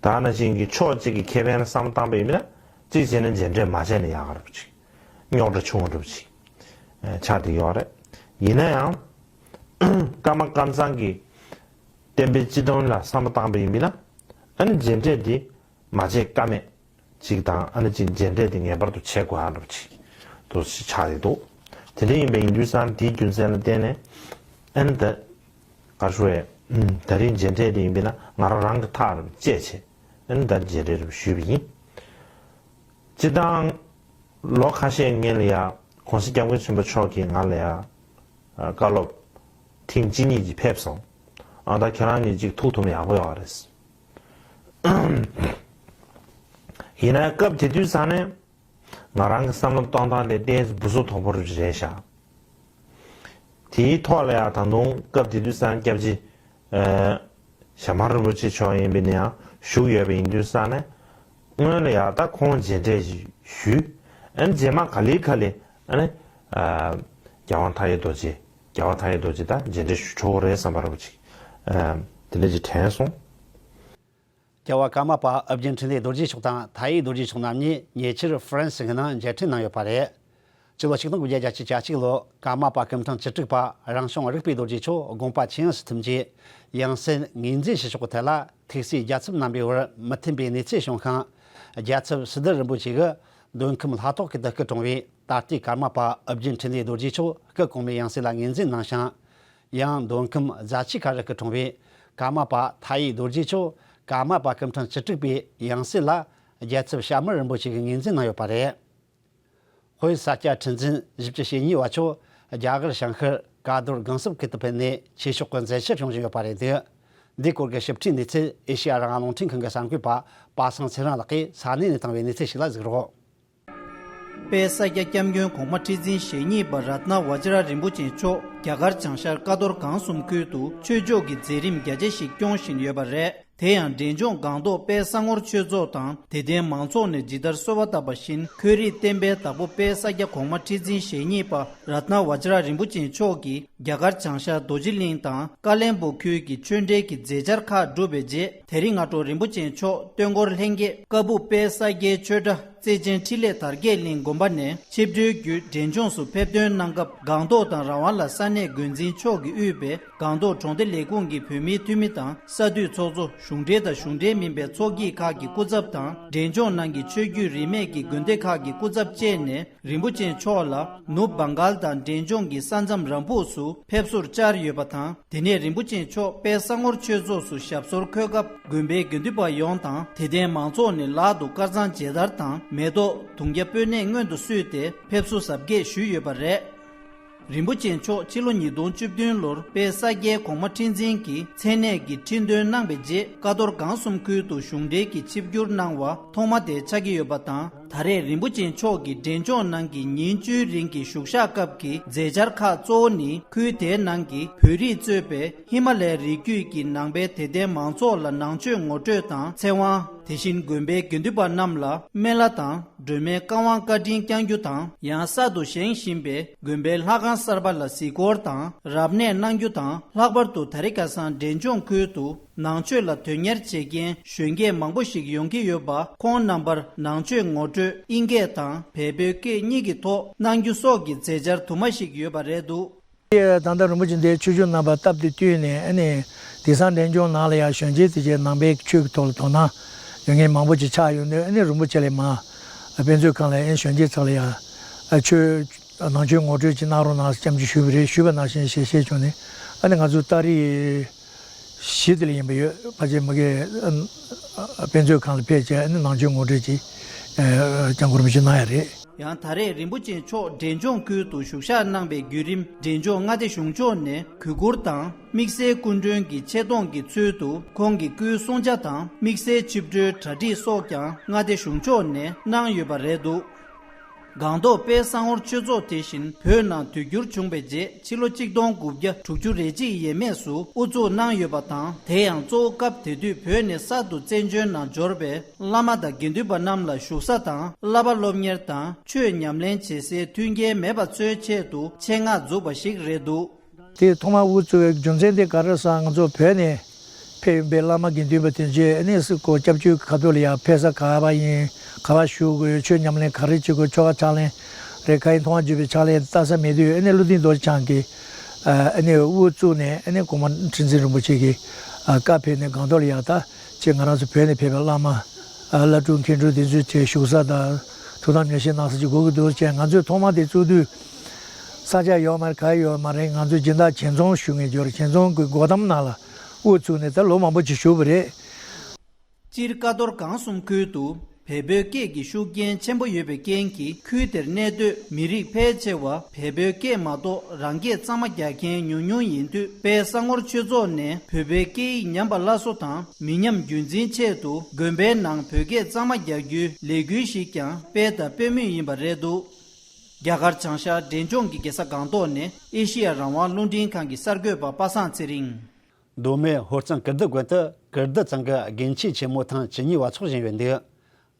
ད་ནང་བཞིན་གྱི་ཕྱོགས་གཅིག་གི་ཁེ་ཕན་ལ་བསམ་བཏང་པ་ཡིན་པས་ན་གཅིག་བྱས་ན་མཇལ་འཕྲད་མ་བྱས་ན་ཡག་ག་རུ་ཅིག་རྙོག་དྲ་ཆུང་བ་རུ་ཅིག་ཆགས་བསྡད་ཡོད་རེད། ཡིན་ན་ཡང་ཀརྨ་ཀམ་ཚང་གི་བསྟན་པའི་སྤྱི་དོན་ལ་བསམ་བློ་བཏང་པ་ཡིན་པས་ན་ཨ་ནི་མཇལ་འཕྲད་འདི་མ་བྱེད་ཀ་མེད་ཅིག་དང་ཨ་ནི་ཅིག་མཇལ་འཕྲད་འདི་ངེས་པར་དུ་བྱེད་དགོས་ཨ་འདྲ་ཅིག་དུ་ཆགས་ཡོད་འདུག་དེ་འདྲ་ཡིན་པའི་ཡིན་དུས་ཙང་དེའི་རྒྱུ་མཚན་ལ་བརྟེན་ནས་ཨ་ནི་ད་ག་རེ་ཞུ་བས་ད་རིང་མཇལ་འཕྲད་འདི་ཡིན་པས་ན་ང་རང་རང་གི་ཐག་རེ་བཅད་བྱས་ཨ་ནི་ད་མཇལ་འཕྲད་རེ་ཞུས་པ་ཡིན། སྤྱིར་བཏང་ལོ་ཁ་ཤས་སྔོན་ལ་ཡ་༸གོང་ས་༸སྐྱབས་མགོན་ཆེན་པོ་མཆོག་གིས་ང་ལ་ཡ་བཀའ་སློབ་ཐེངས་གཅིག་གཉིས་ཀྱིས་ཕེབས་སོང་། ཨ་ད་ཁྱེད་རང་གཉིས་གཅིག་ཐུག་ཐུབ་ན་ཡག་པོ་ཡོད་རེད། ཡིན་ན་སྐབས་དེ་དུས་ཙང་ནས་ང་རང་གི་བསམ་བློ་གཏོང་སྟངས་དེ་ཏོག་ཙམ་སྦུ་སུབ་དོག་པོ་རེད་ཤག་དེའི་ཐོག་ལ་ཡང་ད་དུང་སྐབས་དེ་དུས་ཙང་སྐྱབས་རྗེ་ཨ་ཞྭ་དམར་རིན་པོ་ཆེ་མཆོག་ཡིན་པས་ན་ཡང་བཞུགས་ཡོད་པ་ཡིན་དུས་ཙང་ནས་སྔོན་ལ་ཡང་ད་ཁོང་མཇལ་འཕྲད་ཞུས། ཨ་ནི་རྗེས་མ་ག་ལེ་ག་ལེ་ཨ་ནི་ཨ་རྒྱལ་དབང་མཐའ་ཡས་རྡོ་རྗེ་རྒྱལ་བ་མཐའ་ཡས་རྡོ་རྗེ་དང་མཇལ་འཕྲད་ཞུ་ཆོག་གི་རེད་བསམ་པ་རིན་པོ་ཆེ་ཨ་དེ་འདྲ་ཅིག་དྲན་སོང་། རྒྱལ་བ་ཀརྨ་པ་ཨོ་རྒྱན་འཕྲིན་ལས་རྡོ་རྗེ་མཆོག་དང་མཐའ་ཡས་རྡོ་རྗེ་མཆོག་རྣམ་གཉིས་ཉེ་ཆར་ཧྥ་རན་སི་གི་ནང་མཇལ་འཕྲད་གནང་ཡོད་པ་རེད། སྤྱི་ལོ་ཆིག་སྟོང་དགུ་བརྒྱ་བརྒྱད་ཅུ་གྱ་གཅིག་ལོ་ཀརྨ་པ་སྐུ་ཕྲེང་བཅུ་དྲུག་པ་རང་བྱུང་རིག་པའི་རྡོ་རྗེ་མཆོག་དགོངས་པ་ཇེ་ཡངས་སུ་ཐིམ་རྗེས་ཡང་སྲིད་ངོས་འཛིན་བྱེད་ཕྱོགས་ཀྱི་ཐད་ལ་ཐུགས་སྲས་རྒྱལ་ཚབ་རྣམ་པའི་བར་མི་མཐུན་པའི་གནས་ཚུལ་བྱུང་ཤིང་། རྒྱལ་ཚབ་སིལ་བུ་རིན་པོ་ཆེ་གིས་མདོ་ཁམས་ལྷ་ཐོག་གི་བདུད་སྐུ་གྲོངས་པའི་ད་ལྟའི་ཀརྨ་པ་ཨོ་རྒྱན་འཕྲིན་ལས་རྡོ་རྗེ་མཆོག་སྐུ་གོང་མའི་ཡང་སྲིད་ལ་ངོས་འཛིན་གནང་ཞིང་། ཡང་མདོ་ཁམས་རྫ་ཆུ་ཁ་རུ་སྐུ་གྲོངས་པའི་ཀརྨ་པ་མཐའ་ཡས་རྡོ་རྗེ་མཆོག་ཀརྨ་པ་སྐུ་ཕྲེང་བཅུ་དྲུག་པའི་ཡང་སྲིད་ལ་རྒྱལ་ཚབ་ཞྭ་དམར་རིན་པོ་ཆེ་གིས་ངོས་འཛིན་གནང་ཡོད་པ་རེད། ཧོར་ས་སྐྱ་ཁྲི་འཛིན་བཞི་བཅུ་ཞེ་གཉིས་པ་མཆོག་རྒྱ་གར་བྱང་ཤར་ཀ་རྡོར་སྒང་སྲུབས་ཁུལ་དུ་ཕེབས་ནས་ཆོས་ཕྱོགས་ཀྱི་མཛད་འཆར་སྐྱོང་བཞིན་ཡོད་པ་རེད་འདུག་འདིའི་སྐོར་གྱི་ཞིབ་ཕྲའི་གནས་ཚུལ་ཨེ་ཤེ་ཡ་རང་དབང་རླུང་འཕྲིན་ཁང་གི་གསར་འགོད་པ་པ་སངས་ཚེ་རིང་ལགས་ཀྱིས་ས་གནས་ནས་བཏང་བའི་གནས་ཚུལ་ཞིག་ལ་གཟིགས་རོགས། དཔལ་ས་སྐྱ་སྐྱབས་མགོན་གོང་མ་ཁྲི་འཛིན་ཞེ་གཉིས་པ་རཏྣ་བཛྲ་རིན་པོ་ཆེ་མཆོག་རྒྱ་གར་བྱང་ཤར་ཀ་རྡོར་སྒང་གསུམ་ཁུལ་དུ་ཆོས་ཕྱོགས་ཀྱི་མཛད་རིམ་རྒྱ་ཆེ་ཞིག་སྐྱོང་བཞིན་ཡོད་པ་རེད། དེ་ཡང་འབྲས་ལྗོངས་སྒང་ཏོག་དཔལ་ས་ངོར་ཆོས་ཚོགས་དང་དད་ལྡན་མང་ཚོགས་ནས་ཇི་ལྟར་གསོལ་བ་བཏབ་པ་བཞིན་ཁོས་རིགས་བསྟན་པའི་བདག་པོ་དཔལ་ས་སྐྱ་གོང་མ་ཁྲི་འཛིན་ཞེ་གཉིས་པ་རཏྣ་བཛྲ་རིན་པོ་ཆེ་མཆོག་གིས་རྒྱ་གར་བྱང་ཤར་རྡོ་རྗེ་གླིང་དང་ཀ་བློན་སྦུག་ཁུལ་གྱི་ཆོས་འབྲེལ་གྱི་མཛད་འཆར་ཁག་བསྒྲུབས་པའི་རྗེས། དེ་རིང་སྔ་དྲོ་རིན་པོ་ཆེ་མཆོག་སྟོན་འཁོར་ལྷན་རྒྱས་ཀ་སྦུག་དཔལ་ས་སྐྱའི་ཆོས་གྲྭ་རྩེ་ཆེན་འཕྲིན་ལས་དར་རྒྱས་གླིང་དགོན་པ་ནས་ཆིབས་བསྒྱུར་བརྒྱུད་འབྲས་ལྗོངས་སུ་ཕེབས་ཐོན་གནང་སྐབས། སྒང་ཏོག་དང་རང་དབང་ལ་ས་གནས་འགོ་འཛིན་མཆོག་གིས་དབུས་པའི་སྒང་ཏོག་གྲོང་སྡེ་ལས་ཁུངས་ཀྱི་བོད་མིའི་འཐུས་མི་དང་ས་འཐུས་ཚོགས་གཙོ། གཞུང་འབྲེལ་དང་གཞུང་འབྲེལ་མིན་པའི་ཚོགས་སྐྱིད་ཁག་གི་སྐུ་ཚབ་དང་། འབྲས་ལྗོངས་ནང་གི་ཆོས་བརྒྱུད་རིས་མེད་ཀྱི་དགོན་སྡེ་ཁག་གི་སྐུ་ཚབ་བཅས་ནས། རིན་པོ་ཆེ་མཆོག་ལ་ནུབ་བང་གལ་དང་འབྲས་ལྗོངས་ཀྱི་ས་མཚམས་རམ་ཕུག་སུ་ཕེབས་བསུར་བཅར་ཡོད་པ་དང་། དེ་ནས་རིན་པོ་ཆེ་མཆོག་དཔལ་ས་ངོར་ཆོས་ཚོགས་སུ་ཞབས་སོར་འཁོད་སྐབས། དགོན་པའི་དགེ་འདུན་པ་ཡོངས་དང་དད་ལྡན་མང་ཚོགས་ནས་ལག་ཏུ་དཀར་གཙང་མཇལ་དར་དང་མེ་ཏོག་དུང་རྒྱ་སྤོས་སྣེས་སྔོན་དུ་བསུས་ཏེ་ཕེབས་བསུ་གཟབ་རྒྱས་ཞུས་ཡོད་པ་རེད། རིན་པོ་ཆེ་མཆོག་ཕྱི་ལོ་ཉིས་སྟོང་བཅུ་བདུན་ལོར་དཔལ་ས་སྐྱའི་གོང་མ་ཁྲི་འཛིན་གྱི་མཚན་གནས་ཀྱི་ཁྲི་འདོན་གནང་བའི་རྗེས། ཀ་རྡོར་སྒང་གསུམ་ཁུལ་དུ་གཞུང་འབྲེལ་གྱི་ཆིབས་བསྒྱུར་གནང་བ་ཐོག་མ་དེ་ཆགས་ཀྱི་ཡོད་པ་དང་། ད་རེས་རིན་པོ་ཆེ་མཆོག་གི་འབྲས་ལྗོངས་ནང་གི་ཉིན་བཅུའི་རིང་གི་བཞུགས་ཞག་སྐབས་ཀྱི་མཛད་འཆར་ཁག་གཙོ་བོ་ནི། ཁུལ་དེའི་ནང་གི་བོད་རིགས་གཙོས་པའི་ཧི་མ་ལའི་རི་རྒྱུད་ཀྱི་ནང་པའི་དད་ལྡན་མང་ཚོགས་ལ་ནང་ཆོས་ངོ་སྤྲོད་དང་ཚེ་དབང་། དེ་བཞིན་དགོན་པའི་དགེ་འདུན་པ་རྣམས་ལ་སྨན་བླ་དང་སྒྲོལ་མའི་བཀའ་དབང་བཀའ་དྲིན་བསྐྱང་རྒྱུ་དང་། ཡང་གསར་དུ་བཞེངས་བཞིན་པའི་དགོན་པའི་ལྷ་ཁང་གསར་པ་ལ་གཟིགས་སྐོར་དང་རབ་གནས་གནང་རྒྱུ་དང་། ལྷག་པར་དུ་ད་རེས་ཁ་སང་འབྲས་ལྗོངས་ཁུལ་དུ་ནང་ཆོས་ལ་དོན་གཉེར་བྱེད་མཁན་གཞོན་སྐྱེས་མང་པོ་ཞིག་ཡོང་གི་ཡོད་པ། ཁོང་རྣམ་པར་ནང་ཆོས་ངོ་སྤྲོད་ཨིན་སྐད་དང་བལ་པོའི་སྐད་གཉིས་ཀྱི་ཐོག་གནང་རྒྱུ་སོགས་ཀྱི་མཛད་འཆར་དུ་མ་ཞིག་ཡོད་པ་རེད་འདུག། ད་ལྟ་རིན་པོ་ཆེ་འདིའི་ཆོས་བརྒྱུད་རྣམ་པ་སྟབས་བདེ་བསྟུན་ནས། ཨ་ནི་དེང་སང་འབྲས་ལྗོངས་ནང་ལ་ཡང་གཞོན་སྐྱེས་དེ་ཚོས་ནང་པའི་ཆོས་ཀྱི་ཐོག་ལ་དོ་སྣང་ཡོད་མཁན་མང་པོ་ཅིག་ཆགས་ཡོང་དུས། ཨ་ནི་རིན་པོ་ཆེ་ལ་མར་དཔེ་མཛོད་ཁང་ལ་ཨ་ནི་གཞོན་སྐྱེས་ཚོ་ལ་ཡང་ཨ་ཆོས་ནང་ཆོས་ངོ་སྤྲོད་ཅིག་གནང་རོགས་གནང་ཟེར་སྐྱབས་འཇུག་ཞུས་པ་རེད། ཞུས་པ་ནང་བཞིན་ཞལ་བཞེས་བྱུང་ནས། ཨ་ནི་ང་ཚོ་ཏ་རིག་བཞི་དེ་ལ་ཡིན་པ་ཡོད། ཕལ་ཆེར་མ་གི་ཨ་དཔེ་མཛོད་ཁང་ལ་ཕེབས་བྱས། ཨ་ནི་ནང་ཆོས་ངོ་སྤྲོད་ཅིག་ཨ་སྐྱབས་མགོན་རིན་པོ་ཆེ་གནང་ཡ་རེད། ཡང་ད་རེས་རིན་པོ་ཆེ་མཆོག་འབྲས་ལྗོངས་ཁུལ་དུ་བཞུགས་ཞག་གནང་བའི་བརྒྱུད་རིམ། འབྲས་ལྗོངས་མངའ་སྡེ་གཞུང་ཕྱོགས་ནས་གུས་བཀུར་དང་དམིགས་བསལ་སྐུ་མགྲོན་གྱི་ཆེ་མཐོང་གི་ཚུལ་དུ་ཁོང་གི་སྐུའི་གསུང་ཆ་དང་དམིགས་བསལ་ཆིབས་འགྲོའི་གྲ་སྒྲིག་སོགས་ཀྱང་མངའ་སྡེ་གཞུང་ཕྱོགས་ནས་གནང་ཡོད་པ་རེད་འདུག། སྒང་ཏོག་དཔལ་བསམ་ངོར་ཆོས་ཚོགས་དེ་བཞིན་བོད་ནང་དུས་འགྱུར་བྱུང་བའི་རྗེས། ཕྱི་ལོ་གཅིག་སྟོང་དགུ་བརྒྱ་དྲུག་ཅུ་རེ་གཅིག་ཡས་མས་སུ་དབུ་བཙུགས་གནང་ཡོད་པ་དང་། དེ་ཡང་གཙོ་བོ་སྐབས་དེ་དུས་བོད་ནས་གསར་དུ་བཙན་བྱོལ་ནང་འབྱོར་བའི་བླ་མ་དང་དགེ་འདུན་པ་རྣམས་ལ་བཞུགས་ས་དང་བསླབ་པ་སློབ་གཉེར་དང་ཆོས་ཉམས་ལེན་བྱེད་སའི་མཐུན་རྐྱེན་མེད་པ་བཟོའི་ཆེད་དུ་ཆེད་མངགས་འཛུགས་པ་ཞིག་རེད་འདུག། དེ་ཐོག་མར་དབུ་བཙུགས་པའི་རྒྱུ་མཚན་དེ་ག་རེ་ཟེར་ན། ང་ཚོ་བོད་ནས་ཕེབས་ཡོང་པའི་བླ་མ་དགེ་འདུན་པ་དེ་ཚོས་ཨ་ནི་སུ་ཁོ་སྐྱབས་བཅོལ་ཁ་ཐོག་ལ་ཡར་ཕེབས་ས་ག་པར་ཡིན། ག་པར་བཞུགས་དགོས། ཆོས་ཉམས་ལེན་ག་རེ་བྱེད་དགོས། ཆོ་ག་ཕྱག་ལེན་རེད། ག་ཡིན་མཐོང་བ་བརྒྱུད་པའི་ཕྱག་ལེན་ལྟ་ས་མེད་དུས། ཨ་ནི་ཀླུ་ལྡིང་རྡོ་རྗེ་འཆང་གིས་ཨ་ནི་དབུ་བཙུགས་ནས། ཨ་ནི་གོང་མ་ཁྲི་འཛིན་རིན་པོ་ཆེ་གིས་ཨ་བཀའ་ཕེབས་ནས་སྒང་ཏོག་ལ་ཡར་ད་ཅིག་ང་རང་ཚོ་བོད་ནས་ཕེབས་པའི་བླ་མ། ཨ་བླ་སྤྲུལ་མཁན་སྤྲུལ་དེ་ཚོས་ཅིག་བཞུགས་ས་དང་ཐུགས་དམ་ཉམས་བཞེས་གནང་ས་ཅིག་དགོས་ཀྱི་འདུག་ཅེས། ང་ཚོས་ཐོག་མ་དེ་བཙུགས་དུས་ས་ཆ་ཡོད་མ་རེད། ག་ཡོད་མ་རེད། ང་ཚོས་སྦྱིན་བདག་བྱེས་ཚོང་ཞུ་མཁན་ཅིག་ཡོད་རེད། བྱེས་ཚོང་གི་སྒོ་འགྲམ་ནང་ལ་དབུ་བཙུགས་ནས་ད་ལོ་མང་པོ་ཅིག་བཞུགས་པ་རེད། སྤྱིར་ཀ་རྡོར་སྒང་གསུམ་ཁུལ་དུ་བལ་པོའི་སྐད་ཀྱི་ཤུགས་རྐྱེན་ཆེན་པོ་ཡོད་པའི་རྐྱེན་གྱིས། ཁུལ་དེར་གནས་སྡོད་མི་རིགས་ཕལ་ཆེ་བ་བལ་པོའི་སྐད་མ་གཏོགས་རང་སྐད་གཙང་མ་རྒྱག་མཁན་ཉུང་ཉུང་ཡིན་དུས། དཔལ་བསམ་ངོར་ཆོས་ཚོགས་ནས་བོད་པའི་སྐད་ཡིག་ཉམས་པ་སླར་གསོ་དང་མི་ཉམས་རྒྱུན་འཛིན་ཆེད་དུ་དགོན་པའི་ནང་བོད་སྐད་གཙང་མ་རྒྱག་རྒྱུའི་ལས་འགུལ་ཞིག་ཀྱང་སྤེལ་དང་སྤེལ་མུས་ཡིན་པ་རེད་འདུག། རྒྱ་གར་བྱང་ཤར་འབྲས་ལྗོངས་ཀྱི་རྒྱལ་ས་སྒང་ཏོག་ནས་ཨེ་ཤི་ཡ་རང་དབང་རླུང་འཕྲིན་ཁང་གི་གསར་འགོད་པ་པ་སངས་ཚེ་རིང་། མདོ་སྨད་ཧོར་གཙང་ཀིརྟི་དགོན་དུ་ཀིརྟི་ཚང་གི་དགེ་ཆོས་ཆེན་མོ་ཐེངས་བཅུ་གཉིས་པ་འཚོགས་བཞིན་ཡོད་འདུག།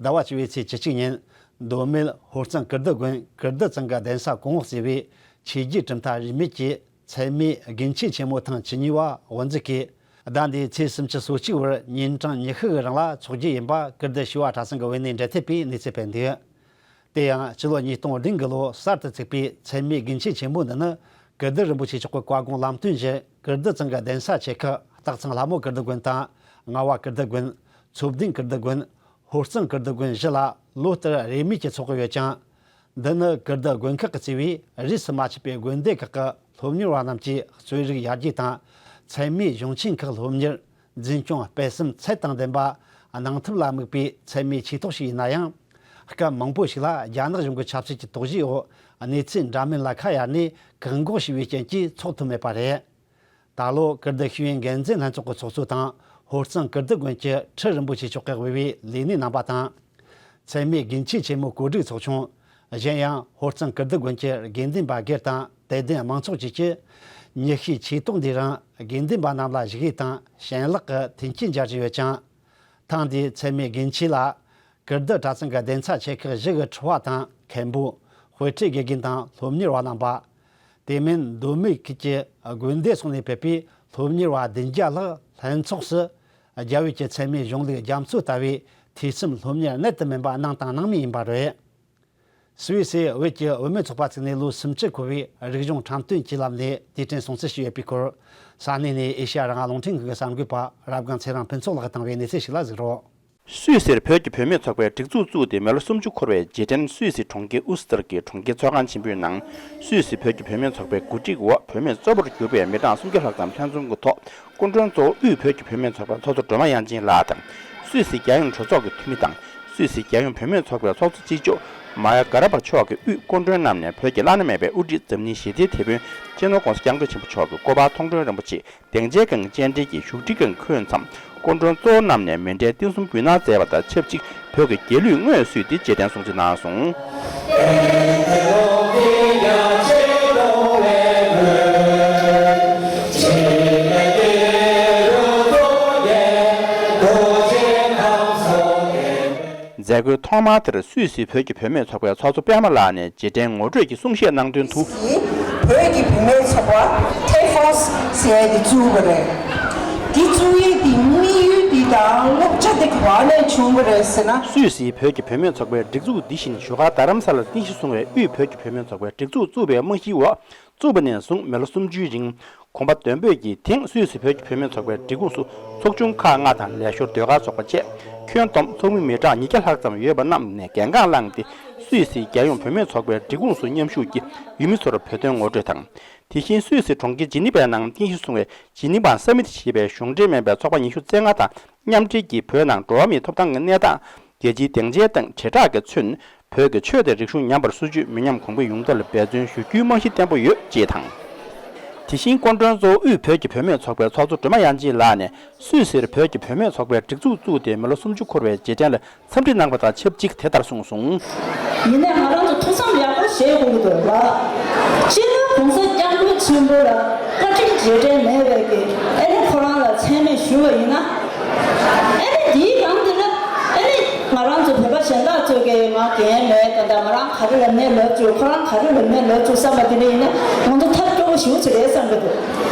ཟླ་བ་བཅུ་པའི་ཚེས་བཅུ་གཅིག་ཉིན་མདོ་སྨད་ཧོར་གཙང་ཀིརྟི་དགོན་ཀིརྟི་ཚང་གི་གདན་ས་གོང་འོག་ཟེར་བའི་ཆོས་བརྒྱུད་གྲུབ་མཐའ་རིས་མེད་ཀྱི་ཚད་མའི་དགེ་ཆོས་ཆེན་མོ་ཐེངས་བཅུ་གཉིས་པ་དབུ་འཛུགས་ཀྱིས། ཟླ་འདིའི་ཚེས་སུམ་ཅུ་སོ་གཅིག་བར་ཉིན་གྲངས་ཉི་ཤུ་གི་རིང་ལ་འཚོགས་རྒྱུ་ཡིན་པ་ཀིརྟི་བྱེས་པ་གྲྭ་ཚང་གི་བོད་གནས་འབྲེལ་མཐུད་པས་གནས་ཚུལ་སྤེལ་འདུག། དེ་ཡང་སྤྱི་ལོ་ཉིས་སྟོང་བདུན་གྱི་ལོ་གསར་དུ་བཙུགས་པའི་ཚད་མའི་དགེ་ཆོས་ཆེན་མོ་འདི་ནི་ཀིརྟི་རིན་པོ་ཆེ་མཆོག་གི་བཀའ་དགོངས་ལམ་སྟོན་བཞིན། ཀིརྟི་ཚང་གི་གདན་ས་ཆེ་ཁག་སྟག་ཚང་ལྷ་མོ་ཀིརྟི་དགོན་དང་། རྔ་བ་ཀིརྟི་དགོན། མཚོ་བདུན་ཀིརྟི་དགོན། ཧོར་གཙང་ཀིརྟི་དགོན་བཞི་ལ་ལོ་ལྟར་རིས་མེད་ཀྱིས་འཚོགས་ཀྱི་ཡོད་ཅིང་། འདི་ནི་ཀིརྟི་དགོན་ཁག་གིས་གཙོས་པའི་རིས་སུ་མ་ཆད་པའི་དགོན་སྡེ་ཁག་གི་སློབ་གཉེར་བ་རྣམས་ཀྱི་རྩོད་རིག་ཡར་རྒྱས་དང་། ཚད་མའི་གཞུང་ཆེན་ཁག་སློབ་གཉེར། འཛིན་སྐྱོང་སྤེལ་གསུམ་ཚད་དང་ལྡན་པ་གནང་ཐབས་ལ་དམིགས་པའི་ཚད་མའི་ཆོས་ཐོག་ཞིག་ཡིན་ན་ཡང་། སྐབས་མང་པོ་ཞིག་ལ་རྒྱ་ནག་གཞུང་གི་ཆབ་སྲིད་ཀྱི་དོགས་གཞིའི་འོག་གནས་ཚུལ་འདྲ་མིན་ལ་ཁ་གཡར་ནས་བཀག་འགོག་བྱས་པའི་རྐྱེན་གྱིས་འཚོགས་ཐུབ་མེད་པ་རེད། ད་ལོ་ཀིརྟི་ཤེས་ཡོན་འགན་འཛིན་ལྷན་ཚོགས་ཀྱི་ཚོགས་གཙོ་དང་། ཧོར་གཙང་ཀིརྟི་དགོན་གྱི་ཁྲི་རིན་པོ་ཆེ་མཆོག་གིས་དབུས་པའི་ལས་སྣེ་རྣམ་པ་དང་། ཚད་མའི་དགེ་ཆོས་ཆེན་མོའི་གོ་སྒྲིག་ཚོགས་ཆུང་། གཞན་ཡང་ཧོར་གཙང་ཀིརྟི་དགོན་གྱི་དགེ་འདུན་པ་སྒེར་དང་དད་ལྡན་མང་ཚོགས་བཅས་ཀྱིས། ཉི་ཤུའི་ཆོས་ཐོག་འདིའི་རིང་དགེ་འདུན་པ་རྣམས་ལ་བཞུགས་ཡིག་དང་ཞལ་ལག་གི་མཐུན་རྐྱེན་སྦྱར་བཞིན་ཡོད་ཅིང་། ཐེངས་འདིའི་ཚད་མའི་དགེ་ཆོས་ལ། ཀིརྟི་གྲྭ་ཚང་གི་གདན་ས་ཆེ་ཁག་བཞི་གི་ཁྲི་པ་དང་མཁན་པོ། དཔེ་ཁྲིད་དགེ་རྒན་དང་སློབ་གཉེར་བ་རྣམ་པ། དེ་མིན་མདོ་སྨད་ཁུལ་གྱི་དགོན་སྡེ་སོགས་ནས་ཕེབས་པའི་སློབ་གཉེར་བ་བདུན་བརྒྱ་ལྷག་ལྷན་ཚོགས་སུ། རྒྱ་བོད་ཀྱི་ཚད་མའི་གཞུང་ལུགས་རྒྱ་མཚོ་ལྟ་བུའི་ཐོས་བསམ་སློབ་གཉེར་གནད་དུ་སྨིན་པ་གནང་དང་གནང་མུས་ཡིན་པ་རེད། སུད་སིའི་བོད་ཀྱི་བུད་མེད་ཚོགས་པ་བཙུགས་ནས་ལོ་སུམ་ཅུ་འཁོར་བའི་རིག་གཞུང་འཁྲབ་སྟོན་གྱི་ལམ་ནས་དུས་དྲན་སྲུང་བརྩི་ཞུས་ཡོད་པའི་སྐོར། ས་གནས་ནས་ཨེ་ཤེ་ཡ་རང་དབང་རླུང་འཕྲིན་ཁང་གི་གསར་འགོད་པ་རབ་སྒང་ཚེ་རིང་ཕུན་ཚོགས་ལགས་བཏང་བའི་གནས་ཚུལ་ཞིག་ལ་གཟིགས་རོགས། སུད་སིར་བོད་ཀྱི་བུད་མེད་ཚོགས་པའི་སྒྲིག་འཛུགས་བཙུགས་ཏེ་མི་ལོ་སུམ་ཅུ་འཁོར་བའི་རྗེས་དྲན། སུད་སི་གྲོང་ཁྱེར་ཨུ་སི་ཏར་གྱི་གྲོང་ཁྱེར་ཚོགས་ཁང་ཆེན་པོའི་ནང་། སུད་སི་བོད་ཀྱི་བུད་མེད་ཚོགས་པའི་གོ་སྒྲིག་འོག་བུད་མེད་གཙོ་བོར་གྱུར་པའི་མི་གྲངས་སུམ་བརྒྱ་ལྷག་ཙམ་ལྷན་འཛོམས་ཀྱི་ཐོག་སྐུ་མགྲོན་གཙོ་བོ་དབུས་བོད་ཀྱི་བུད་མེད་ཚོགས་པའི་ཚོགས་གཙོ་སྒྲོལ་མ་དབྱངས་ཅན་ལགས་དང་། སུད་སི་རྒྱལ་ཡོངས་གྲོས་ཚོགས་ཀྱི་འཐུས་མི་དང་། སུད་སི་རྒྱལ་ཡོངས་བུད་མེད་ཚོགས་པའི་ཚོགས་གཙོ་གཅིག་ལྕོགས་ མ་ཡ་ག་ར་པ་མཆོག་གིས་དབུས་སྐུ་མགྲོན་རྣམས་ནས་བོད་ཀྱི་བླ་ན་མེད་པའི་དབུ་ཁྲིད་འཛམ་གླིང་ཞི་བདེའི་དེད་དཔོན་སྤྱི་ནོར་༸གོང་ས་༸སྐྱབས་མགོན་ཆེན་པོ་མཆོག་གི་སྐུ་པར་མཐོང་གྲོལ་རིན་པོ་ཆེ་སྡིངས་ཆའི་སྒང་བཅར་འདྲི་གི་བཞུགས་ཁྲི་སྒང་འཁོད་མཚམས། སྐུ་མགྲོན་གཙོ་བོ་རྣམས་ནས་མཎྜལ་རྟེན་གསུམ་འབུལ་གནང་མཛད་པ་དང་ཆབས་ཅིག་བོད་ཀྱི་རྒྱལ་གླུས་དངོས་གསོལ་ཏེ་རྗེས་དྲན་སྲུང་བརྩི་གནང་སོང་། མཛད་སྒོའི་ཐོག་མར་དེར་སུད་སི་བོད་ཀྱི་བུད་མེད་ཚོགས་པའི་ཚོགས་གཙོ་པད་མ་ལགས་ནས་རྗེས་དྲན་ངོ་སྤྲོད་ཀྱི་གསུང་བཤད་གནང་དོན་དུ། བོད་ཀྱི་བུད་མེད་ཚོགས་པ་ཐེ་ཧྥོ་སི་ཟེར་ཡ་དེ་བཙུགས་པ་རེད། དེ་བཙུགས་ཡས་དེ་དམིགས་ཡུལ་དེ་དང་བསླབ་བྱ་དེ་ག་བ་ནས་བྱུང་བ་རེད་ཟེར་ན། སུད་སིའི་བོད་ཀྱི་བུད་མེད་ཚོགས་པའི་སྒྲིག་འཛུགས་འདི་བཞིན་བཞུགས་སྒར་རྡ་རམ་ས་ལར་རྟེན་གཞི་བཟུང་བའི་དབུས་བོད་ཀྱི་བུད་མེད་ཚོགས་པའི་སྒྲིག་འཛུགས་བཙུགས་པའི་རྨང་གཞིའི་འོག་བཙུགས་པ་ནས་བཟུང་མི་ལོ་སུམ་ཅུའི་རིང་གོམ་པ་མདུན་སྤོས་ཀྱིས་དེང་སུད་སི་བོད་ཀྱི་བུད་མེད་ཚོགས་པའི་སྒྲིག་ཁོངས་སུ་ཚོགས་ཆུང་ཁག་ལྔ་དང་ལས་ཞོར་ཟློས་གར་ཚོགས་པ་བཅས་ཁྱོན་བསྡོམས་ཚོགས་མི་མི་གྲངས་ཉིས་བརྒྱ་ལྷག་ཙམ་ཡོད་པ་རྣམས་ནས་གལ་འགངས་བླངས་ཏེ་སུད་སིའི་རྒྱལ་ཡོངས་བུད་མེད་ཚོགས་པའི་སྒྲིག་ཁོངས་སུ་མཉམ་ཞུགས་ཀྱིས་ཡུལ་མི་ཚོར་བོད་དོན་ངོ་སྤྲོད་དང་། དེ་བཞིན་སུད་སི་གྲོང་ཁྱེར་ཇི་ནི་ཝའི་ནང་རྟེན་གཞི་བཟུང་བའི་ཇི་ནི་ཝ་སམ་མིད་ཞེས་པའི་གཞུང་འབྲེལ་མིན་པའི་ཚོགས་པ་ཉི་ཤུ་རྩ་ལྔ་དང་མཉམ་འབྲེལ་གྱིས་བོད་ནང་འགྲོ་བ་མིའི་ཐོབ་ཐང་གི་གནས་སྟངས། རྒྱལ་སྤྱིའི་སྡིངས་ཆའི་སྟེང་དྲིལ་བསྒྲགས་ཀྱིས་མཚོན། བོད་ཀྱི་ཆོས་དང་རིག་གཞུང་ཉམས་པར་སོར་ཆུད་མི་ཉམས་གོང་འཕེལ་ཡོང་ཐབས་ལ་འབད་བརྩོན་ཞུ་རྒྱུའི་རྨང་གཞི་བརྟན་པོ་ཡོད་ཅེས་དང་། དེ་བཞིན་སྐུ་མགྲོན་གཙོ་བོ་དབུས་བོད་ཀྱི་བུད་མེད་ཚོགས་པའི་ཚོགས་གཙོ་སྒྲོལ་མ་དབྱངས་ཅན་ལགས་ནས་སུད་སིར་བོད་ཀྱི་བུད་མེད་ཚོགས་པའི་སྒྲིག་འཛུགས་བཙུགས་ཏེ་མི་ལོ་སུམ་ཅུ་འཁོར་བའི་རྗེས་དྲན་ལ་འཚམས་འདྲི་གནང་བ་དང་ཆབས་ཅིག་དེ་ལྟར་གསུངས་སོང་། ཡིན་ནའི་ང་རང་ཚོ་ཐུགས་བསམ་ཡག་པོ་བཞེས་དགོས་ཀྱི་འདུག་ལ། སྤྱི་ནོར་༸གོང་ས་༸སྐྱབས་མགོན་ཆེན་པོ་ལ་བཀའ་དྲིན་རྗེས་དྲན་མེད་པའི་གི་ཨ་ནི་ཁོ་རང་ལ་མཚན་སྨད་ཞུས་པ་ཡིན་ན། ཨ་ནི་དེའི་སྒང་དེ་ལ་ཨ་ནི་ང་རང་ཚོ་བོད་པ་གཞན་དག་ཚོས་གི་ང་རྒན་མེད་ད་ད་ང་རང་ག་རེ་ལབ་ནའི་ལབ་བཅུག་ཁོ་རང་ག་རེ་ལབ་ནའི་ལབ་བཅུག་བསམ་པ་དེ་འདྲ་ཡིན་ན་ང་ཚོ་ཐབས་སྐྱོ་པོ་ཞེ་པོ་ཅིག་རེད་བསམ་གི་འདུག་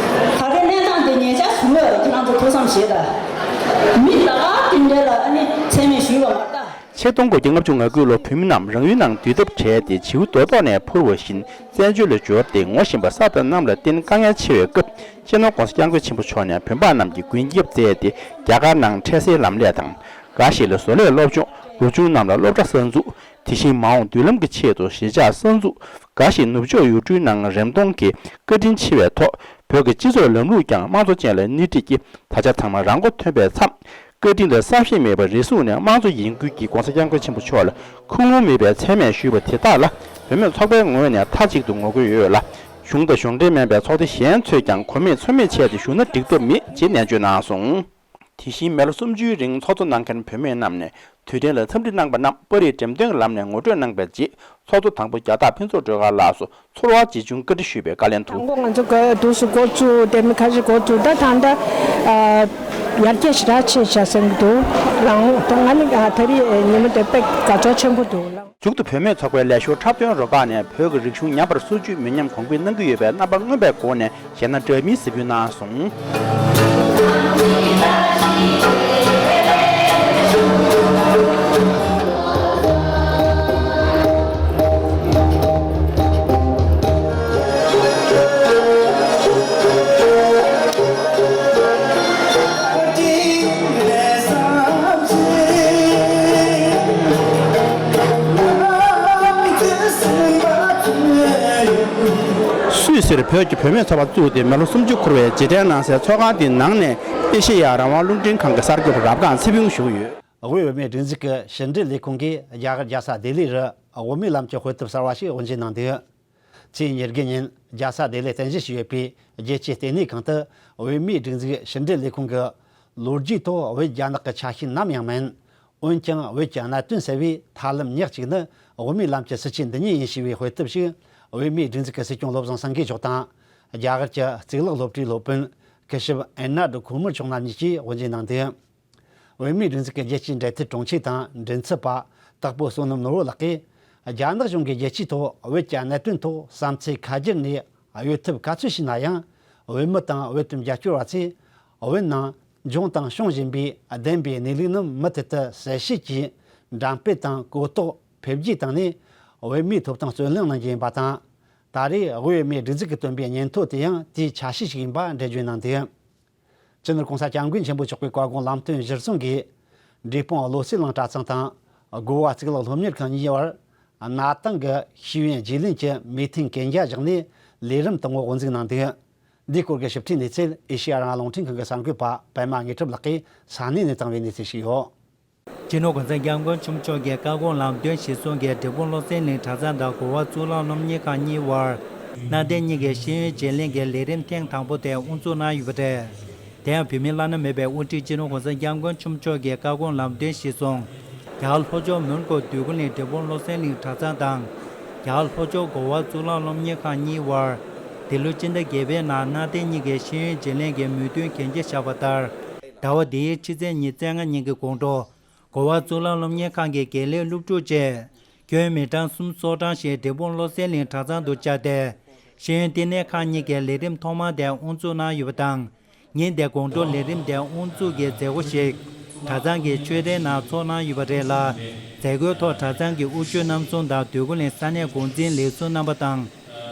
ག་རེ་གནས་སྟངས་དེ་ཉེ་ཆར་བྱུང་བ་རེད། ཁྱེད་རང་ཚོ་ཐུགས་བསམ་བཞེས་དང་། མི་ད་ག་དེ་འདྲ་ལ་ཨ་ནི་མཚན་སྨད་ཞུས་པ་མ་རེད་ད། ཆིག་སྟོང་དགུ་བརྒྱ་ལྔ་བཅུ་ང་དགུ་ལོར་བོད་མི་རྣམས་རང་ཡུལ་ནང་འདུས་ཐབས་བྲལ་ཏེ་བྱིའུ་རྡོ་ཐོག་ནས་འཕུར་བ་བཞིན་བཙན་བྱོལ་ལ་འབྱོར་ཏེ་ངོ་ཤེས་པ་ས་དང་གནམ་ལ་བརྟེན་དཀའ་ངལ་ཆེ་བའི་སྐབས། སྤྱི་ནོར་༸གོང་ས་༸སྐྱབས་མགོན་ཆེན་པོ་མཆོག་ནས་བོད་འབངས་རྣམས་ཀྱི་མགོན་སྐྱབས་མཛད་དེ་རྒྱ་གར་ནང་འཕྲལ་སེལ་ལམ་ལས་དང་། འགའ་ཞིག་ལ་བཟོ་ལས་སློབ་སྦྱོང་། ལོ་ཆུང་རྣམས་ལ་སློབ་གྲྭ་གསར་འཛུགས། དེ་བཞིན་མ་འོངས་མདུན་ལམ་གྱི་ཆེད་དུ་གཞིས་ཆགས་གསར་འཛུགས། འགའ་ཞིག་ནུབ་ཕྱོགས་ཡུལ་གྲུའི་ནང་རིམ་སྟོང་གི་བཀའ་དྲིན་ཆེ་བའི་ཐོག་བོད་ཀྱི་སྤྱི་ཚོགས་ལམ་ལུགས་ཀྱང་དམངས་གཙོ་ཅན་ལ་སྣེ་ཁྲིད་ཀྱིས་ད་ཆ་ཚང་མ་རང་མགོ་ཐོན་པའི་མཚམས། བཀའ་དྲིན་ལ་བསམ་ཤེས་མེད་པར་རེ་ཟུང་ནས་དམངས་གཙོ་ཡིན་ཁུལ་གྱིས་༸གོང་ས་༸སྐྱབས་མགོན་ཆེན་པོ་མཆོག་ལ་ཁུངས་ལུང་མེད་པའི་མཚན་སྨད་ཞུས་པ་དེ་དག་ལ་བུད་མེད་ཚོགས་པའི་ངོས་ནས་མཐའ་གཅིག་ཏུ་ངོ་རྒོལ་ཡོད་ལ། གཞུང་དང་གཞུང་འབྲེལ་མིན་པའི་ཚོགས་སྡེ་གཞན་ཚོས་ཀྱང་གོ་མེད་ཚོར་མེད་བྱས་ཏེ་བཞུགས་ན་འགྲིག་ཐབས་མེད་ཅེས་ནན་བརྗོད་གནང་སོང་། དེ་བཞིན་མི་ལོ་སུམ་ཅུའི་རིང་ཚོགས་གཙོ་གནང་མཁན་བུད་མེད་རྣམས་ནས་དུས་དྲན་ལ་འཚམས་འདྲི་གནང་པ་རྣམས་པར་རིས་འགྲེམས་སྟོན་གྱི་ལམ་ནས་ངོ་སྤྲོད་གནང་པའི་རྗེས་ཚོགས་གཙོ་དང་པོ་རྒྱ་སྟག་ཕུན་ཚོགས་སྒྲོལ་དཀར་ལགས་སུ་ཚོར་བ་ཇི་བྱུང་བཀའ་འདྲི་ཞུས་པའི་བཀའ་ལན་དུ། དང་པོ་ང་ཚོ་ག་དུས་སུ་འགོ་བཙུགས་དེ་མི་ཁ་ཤས་འགོ་བཙུགས་ད་ད་ལྟ་ཡར་རྒྱས་ཞེ་དྲག་ཕྱིན་བཞག་བསམ་གྱི་འདུག་ལགས་ད་ང་ནི་ད་རེས་ཉིན་མོ་དེ་དཔེ་དགའ་ཚོར་ཆེན་པོ་འདུག་ལགས། མཇུག་ཏུ་བུད་མེད་ཚོགས་པའི་ལས་ཞོར་འཁྲབ་སྟོན་རུ་ཁག་ནས་བོད་ཀྱི་རིག་གཞུང་ཉམས་པར་སོར་ཆུད་མི་ཉམས་གོང་འཕེལ་གནང་གི་ཡོད་པའི་རྣམ་པ་མངོན་པའི་སྒོ་ནས་གཞས་སྣ་འདྲ་མིན་གཟིགས་འབུལ་གནང་སོང་། སུད་སིར་བོད་ཀྱི་བུད་མེད་ཚོགས་པ་བཙུགས་ཏེ་མི་ལོ་སུམ་ཅུ་འཁོར་བའི་རྗེས་དྲན་གནང་སའི་ཚོགས་ཁང་དེའི་ནང་ནས་ཨེ་ཤེ་ཡ་རང་དབང་རླུང་འཕྲིན་ཁང་གི་གསར་འགོད་པ་རབ་སྒང་ཚེ་ཕུན་ཞུ་གི་ཡོད། དབུས་བོད་མིའི་སྒྲིག་འཛུགས་ཀྱི་ཕྱི་འབྲེལ་ལས་ཁུངས་ཀྱིས་རྒྱ་གར་རྒྱལ་ས་ལྡི་ལི་རུ་བོད་མིའི་ལམ་གྱི་དཔེ་དེབ་གསར་བ་ཞིག་དབུ་འབྱེད་གནང་འདུག་ཚེས་ཉེར་དགུ་ཉིན་རྒྱལ་ས་ལྡི་ལིར་རྟེན་གཞི་བྱས་ཡོད་པའི་རྒྱལ་སྤྱིའི་ལྟེ་གནས་ཁང་དུ་བོད་མིའི་སྒྲིག་འཛུགས་ཕྱི་འབྲེལ་ལས་ཁུངས་ཀྱི་ལོ་རྒྱུས་ཐོག་བོད་རྒྱ་ནག་གི་ཆ་ཤས་ནམ་ཡང་མིན། འོན་ཀྱང་བོད་ཀྱི་གནད་དོན་ཟེར་བའི་ཐབས་ལམ་ཉག་གཅིག་ནི་བོད་མིའི་ལམ་གྱི་སྲིད་བྱུས་འདི་ཉིད་ཡིན་ཞེས་པའི་དཔེ་དེབ་ཞིག་བོད་མིའི་སྒྲིག་འཛུགས་ཀྱི་སྲིད་སྐྱོང་བློ་བཟང་སེང་གེ་མཆོག་དང་རྒྱ་གར་གྱི་གཙུག་ལག་སློབ་གྲྭའི་སློབ་དཔོན་སྐུ་ཞབས་ཨེར་ནར་ཌོ་ཁུ་མར་མཆོག་རྣམ་གཉིས་ཀྱིས་དབུ་འབྱེད་གནང་འདུག་བོད་མིའི་སྒྲིག་འཛུགས་ཀྱི་རྒྱལ་སྤྱིའི་འབྲེལ་མཐུད་དྲུང་ཆེ་དང་མགྲིན་ཚབ་པ་དྭགས་པོ་བསོད་ནམས་ནོར་བུ་ལགས་ཀྱིས་རྒྱ་ནག་གཞུང་གིས་རྒྱལ་སྤྱིའི་ཐོག་བོད་ཀྱི་གནད་དོན་ཐོག་བསམ་ཚུལ་ཁ་སྒྱུར་ནས་གཡོལ་ཐབས་ག་ཚོད་བྱས་ན་ཡང་བོད་མི་དང་བོད་དོན་རྒྱབ་སྐྱོར་བ་ཚོས་བོད་ནང་འབྱུང་དང་བྱུང་བཞིན་པའི་བདེན་པའི་གནས་ལུགས་རྣམས་མུ་མཐུད་དུ་གསལ་བཤད་ཀྱིས་འགྲེམས་སྤེལ་དང་གོ་རྟོགས་འཕེལ་རྒྱས་བཏང་ནས་བོད་མིའི་ཐོབ་ཐང་རྩོད་ལེན་གནང་རྒྱུ་ཡིན་པ་དང་། ད་རེས་དབུས་བོད་མིའི་སྒྲིག་འཛུགས་ཀྱིས་བཏོན་པའི་སྙན་ཐོ་དེ་ཡང་དེའི་ཆ་ཤས་ཤིག་ཡིན་པ་འགྲེལ་བརྗོད་གནང་འདུག་སྤྱི་ནོར་༸གོང་ས་༸སྐྱབས་མགོན་ཆེན་པོ་མཆོག་གི་བཀའ་དགོངས་ལམ་སྟོན་གཞིར་བཟུང་གིས་འབྲས་སྤུངས་བློ་གསལ་གླིང་གྲྭ་ཚང་དང་། དགོ་བ་གཙུག་ལག་སློབ་གཉེར་ཁང་གཉིས་བར་གནའ་དེང་གི་ཤེས་ཡོན་བརྗེ་ལེན་གྱི་མོས་མཐུན་གན་རྒྱ་བཞག་ནས་ལས་རིམ་དང་པོ་དབུ་འཛུགས་གནང་འདུག་འདིའི་སྐོར་གྱི་ཞིབ་ཕྲའི་གནས་ཚུལ་ཨེ་ཤེ་ཡ་རང་དབང་རླུང་འཕྲིན་ཁང་གི་གསར་འགོད་པ་པད་མ་དངོས་གྲུབ་ལགས་ཀྱིས་ས་གནས་ནས་བཏང་བའི་གནས་ཚུལ་ཞིག་ཡོད། སྤྱི་ནོར་གོང་ས་སྐྱབས་མགོན་ཆེན་པོ་མཆོག་གི་བཀའ་དགོངས་ལམ་སྟོན་གཞིར་བཟུང་གིས་འབྲས་སྤུངས་བློ་གསལ་གླིང་གྲྭ་ཚང་དང་གོ་བ་གཙུག་ལག་སློབ་གཉེར་ཁང་གཉིས་དབར་གནའ་དེང་གཉིས་ཀྱི་ཤེས་ཡོན་བརྗེ་ལེན་གྱི་ལས་རིམ་ཐེངས་དང་པོ་དེ་དབུ་འཛུགས་གནང་ཡོད་པ་རེད། དེ་ཡང་བོད་མིའི་བླ་ན་མེད་པའི་དབུ་ཁྲིད་སྤྱི་ནོར་གོང་ས་སྐྱབས་མགོན་ཆེན་པོ་མཆོག་གི་བཀའ་དགོངས་ལམ་སྟོན་གཞིར་བཟུང་། རྒྱ་གར་ལྷོ་ཕྱོགས་མོན་གྷོ་འདོད་རྒུ་གླིང་འབྲས་སྤུངས་བློ་གསལ་གླིང་གྲྭ་ཚང་དང་། རྒྱ་གར་ལྷོ་ཕྱོགས་གོ་བ་གཙུག་ལག་སློབ་གཉེར་ཁང་གཉིས་དབར། འདི་ལོ་སྤྱི་ཟླ་བརྒྱད་པའི་ནང་གནའ་དེང་གཉིས་ཀྱི་ཤེས་ཡོན་བརྗེ་ལེན་གྱི་མོས་མཐུན་གན་རྒྱ་བཞག་པ་ལྟར། ཟླ་བ་འདིའི་ཕྱི་ཚེས་ཉི་ཤུ་རྩ་ལྔ་ཉིན་གྱི་དགོང་དྲོ། གོ་བ་གཙུག་ལག་སློབ་གཉེར་ཁང་གི་དགེ་ལས་སློབ་ཕྲུག་བཅས་ཁྱོན་མི་གྲངས་སུམ་ཅུ་སོ་གྲངས་ཤིག་འབྲས་སྤུངས་བློ་གསལ་གླིང་གྲྭ་ཚང་དུ་བཅར་ཏེ། ཤེས་ཡོན་བསྟི་གནས་ཁང་གཉིས་ཀྱི་ལས་རིམ་ཐོག་མ་དེ་དབུ་འཛུགས་གནང་ཡོད་པ་དང་། ཉིན་དེའི་དགོང་དྲོ་ལས་རིམ་དེ་དབུ་འཛུགས་ཀྱི་མཛད་སྒོ་ཞིག་གྲྭ་ཚང་གི་ཆོས་སྡེའི་ནང་ཚོགས་གནང་ཡོད་པ་རེད་ལ། མཛད་སྒོའི་ཐོག་གྲྭ་ཚང་གི་དབུ་བཅུ་རྣམ་གསུམ་དང་འདོད་རྒུ་གླིང་ས་གནས་འགོ་འཛིན་ལས་ཟུར་རྣམ་པ་དང་།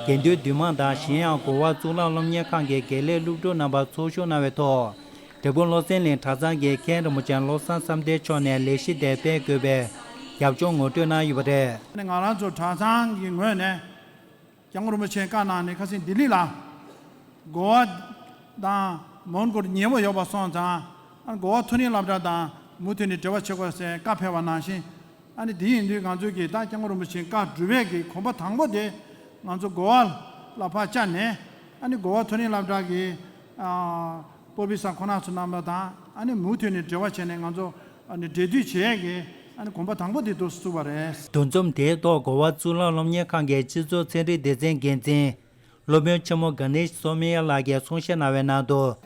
དགེ་འདུན་འདུས་མང་དང་གཞན་ཡང་གོ་བ་གཙུག་ལག་སློབ་གཉེར་ཁང་གི་དགེ་ལས་སློབ་ཕྲུག་རྣམ་པ་ཚོགས་ཞུགས་གནང་བའི་ཐོག་འབྲས་སྤུངས་བློ་གསལ་གླིང་གྲྭ་ཚང་གི་མཁན་རིན་པོ་ཆེ་བློ་བཟང་བསམ་གཏན་མཆོག་ནས་ལས་གཞི་དེ་སྤེལ་དགོས་པའི་རྒྱབ་ལྗོངས་ངོ་སྤྲོད་གནང་ཡོད་པ་རེད། ང་རང་ཚོ་གྲྭ་ཚང་གི་ངོས་ནས་སྐྱབས་མགོན་རིན་པོ་ཆེའི་བཀའ་གནང་ནས་ཁ་སང་ལྡི་ལི་ལ་གོ་བ་དང་མོན་གྷོར་ཉེ་བོ་ཡོད་པ་སོང་ཙང་གོ་བ་མཐོ་རིམ་སློབ་གྲྭ་དང་མུ་མཐུད་ནས་འབྲེལ་བ་བྱེད་དགོས་ཟེར་བཀའ་ཕེབས་པ་ནང་བཞིན། ཨ་ནི་དེ་ཡིན་དུས་ང་ཚོས་ཀྱི་ད་སྐྱབས་མགོན་རིན་པོ་ཆེའི་བཀའ་སྒྲུབ་པའི་གི་གོམ་པ་དང་པོ་དེ་ང་ཚོ་གོ་བ་ལ་ཕར་བཅར་ནས། ཨ་ནི་གོ་བ་མཐོ་རིམ་སློབ་གྲྭ་གི་ཨ་པོ་པི་སར་ཁོ་ན་ཚོ་རྣམ་པ་དང་ཨ་ནི་མུ་མཐུད་ནས་འབྲེལ་བ་བྱས་ནས་ང་ཚོ་ཨ་ནི་འབྲེལ་མཐུད་བྱེད་ཡས་ཀྱི་ཨ་ནི་གོམ་པ་དང་པོ་དེ་འདུག་བཙུགས་པ་རེད། འདུ་འཛོམས་དེའི་ཐོག་གོ་བ་གཙུག་ལག་སློབ་གཉེར་ཁང་གི་སྤྱི་ཚོགས་ཚན་རིག་སྡེ་ཚན་འགན་འཛིན། སློབ་དཔོན་ཆེན་མོ་ག་ནེཤ་སོ་མི་ཡ་ལགས་ཀྱིས་གསུང་བཤད་གནང་བའི་ནང་དུ།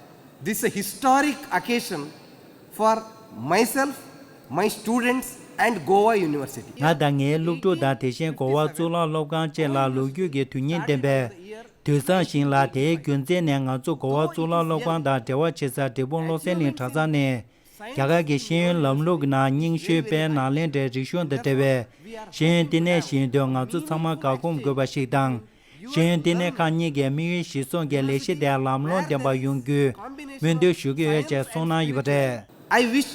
This is a historic occasion for myself, my students and Goa University. ང་དང་ངའི་སློབ་ཕྲུག་དང་དེ་བཞིན་གོ་བ་གཙུག་ལག་སློབ་ཁང་བཅས་ལ་ལོ་རྒྱུས་ཀྱི་དོན་སྙིང་ལྡན་པའི་དུས་བཟང་ཞིག་ལ། དེའི་རྒྱུ་མཚན་ནི་ང་ཚོ་གོ་བ་གཙུག་ལག་སློབ་ཁང་དང་འབྲེལ་བ་བྱེད་ས་འབྲས་སྤུངས་བློ་གསལ་གླིང་གྲྭ་ཚང་ནི། རྒྱ་གར་གྱི་ཤེས་ཡོན་ལམ་ལུགས་ཀྱི་ནང་རྙིང་ཤོས་དཔལ་ནཱ་ལེནྡྲའི་རིག་གཞུང་དང་འབྲེལ་བའི་ཤེས་ཡོན་བསྟི་གནས་ཤིག་ཡིན་དུས། ང་ཚོ་ཚང་མ་དགའ་སྒོམ་དགོས་པ་ཞིག་དང་། ཤེས་ཡོན་བསྟི་གནས་ཁང་གཉིས་ཀྱི་དམིགས་ཡུལ་གཞིར་བཟུང་གི་ལས་གཞི་དེ་ལམ་ལྷོང་ལྡན་པ་ཡོང་རྒྱུའི་སྨོན་འདུན་ཞུ་གི་ཡོད་ཅེས་གསུངས་གནང་ཡོད་པ་རེད། I wish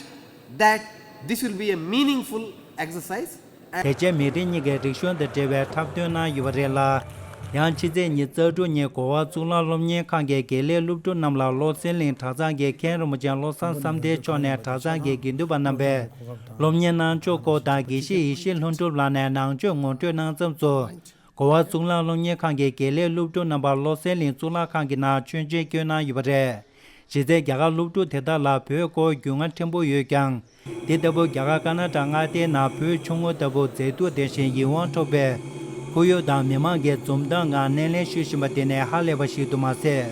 that this will be a meaningful exercise. དེ་རྗེས་མི་རིགས་གཉིས་ཀྱི་རིག་གཞུང་དང་འབྲེལ་བའི་འཁྲབ་སྟོན་གནང་ཡོད་པ་རེད་ལ། ཡང་ཕྱི་ཚེས་ཉི་ཤུ་རྩ་དྲུག་ཉིན་གོ་བ་གཙུག་ལག་སློབ་གཉེར་ཁང་གི་དགེ་ལས་སློབ་ཕྲུག་རྣམས་ལ་བློ་གསལ་གླིང་གྲྭ་ཚང་གི་མཁན་རིན་པོ་ཆེ་བློ་བཟང་བསམ་གཏན་མཆོག་ནས་གྲྭ་ཚང་གི་དགེ་འདུན་པ་རྣམ་པས་སློབ་གཉེར་གནང་ཕྱོགས་སྐོར་དང་། དགེ་བཤེས་ཡེ་ཤེས་ལྷུན་གྲུབ་ལགས་ནས་ནང་ཆོས་ངོ་སྤྲོད་གནང་མཚམས་སུ། གོ་བ་གཙུག་ལག་སློབ་གཉེར་ཁང་གི་དགེ་ལས་སློབ་ཕྲུག་རྣམ་པ་བློ་གསལ་གླིང་གཙུག་ལག་ཁང་གི་ནང་མཆོད་མཇལ་བསྐྱོན་གནང་ཡོད་པ་རེད། གཞི་རྩའི་རྒྱ་གར་སློབ་ཕྲུག་དེ་དག་ལ་བོད་སྐོར་རྒྱུས་མངའ་ཕྲན་བུ་ཡོད་ཀྱང་། དེ་ལྟ་བུ་རྒྱ་གར་ཀར་ནཱ་ཊ་མངའ་སྡེའི་ནང་བོད་ཆུང་ངུ་ལྟ་བུ་མཛེས་སྡུག་ལྡན་ཞིང་ཡིད་དབང་འཕྲོག་པའི་ཁོར་ཡུག་དང་མི་མང་གི་འཛུམ་མདངས་ངང་སྣེ་ལེན་ཞུ་བཞིན་པ་དེ་ནི་ཧ་ལས་པ་ཞིག་ཏུ་མ་ཟད།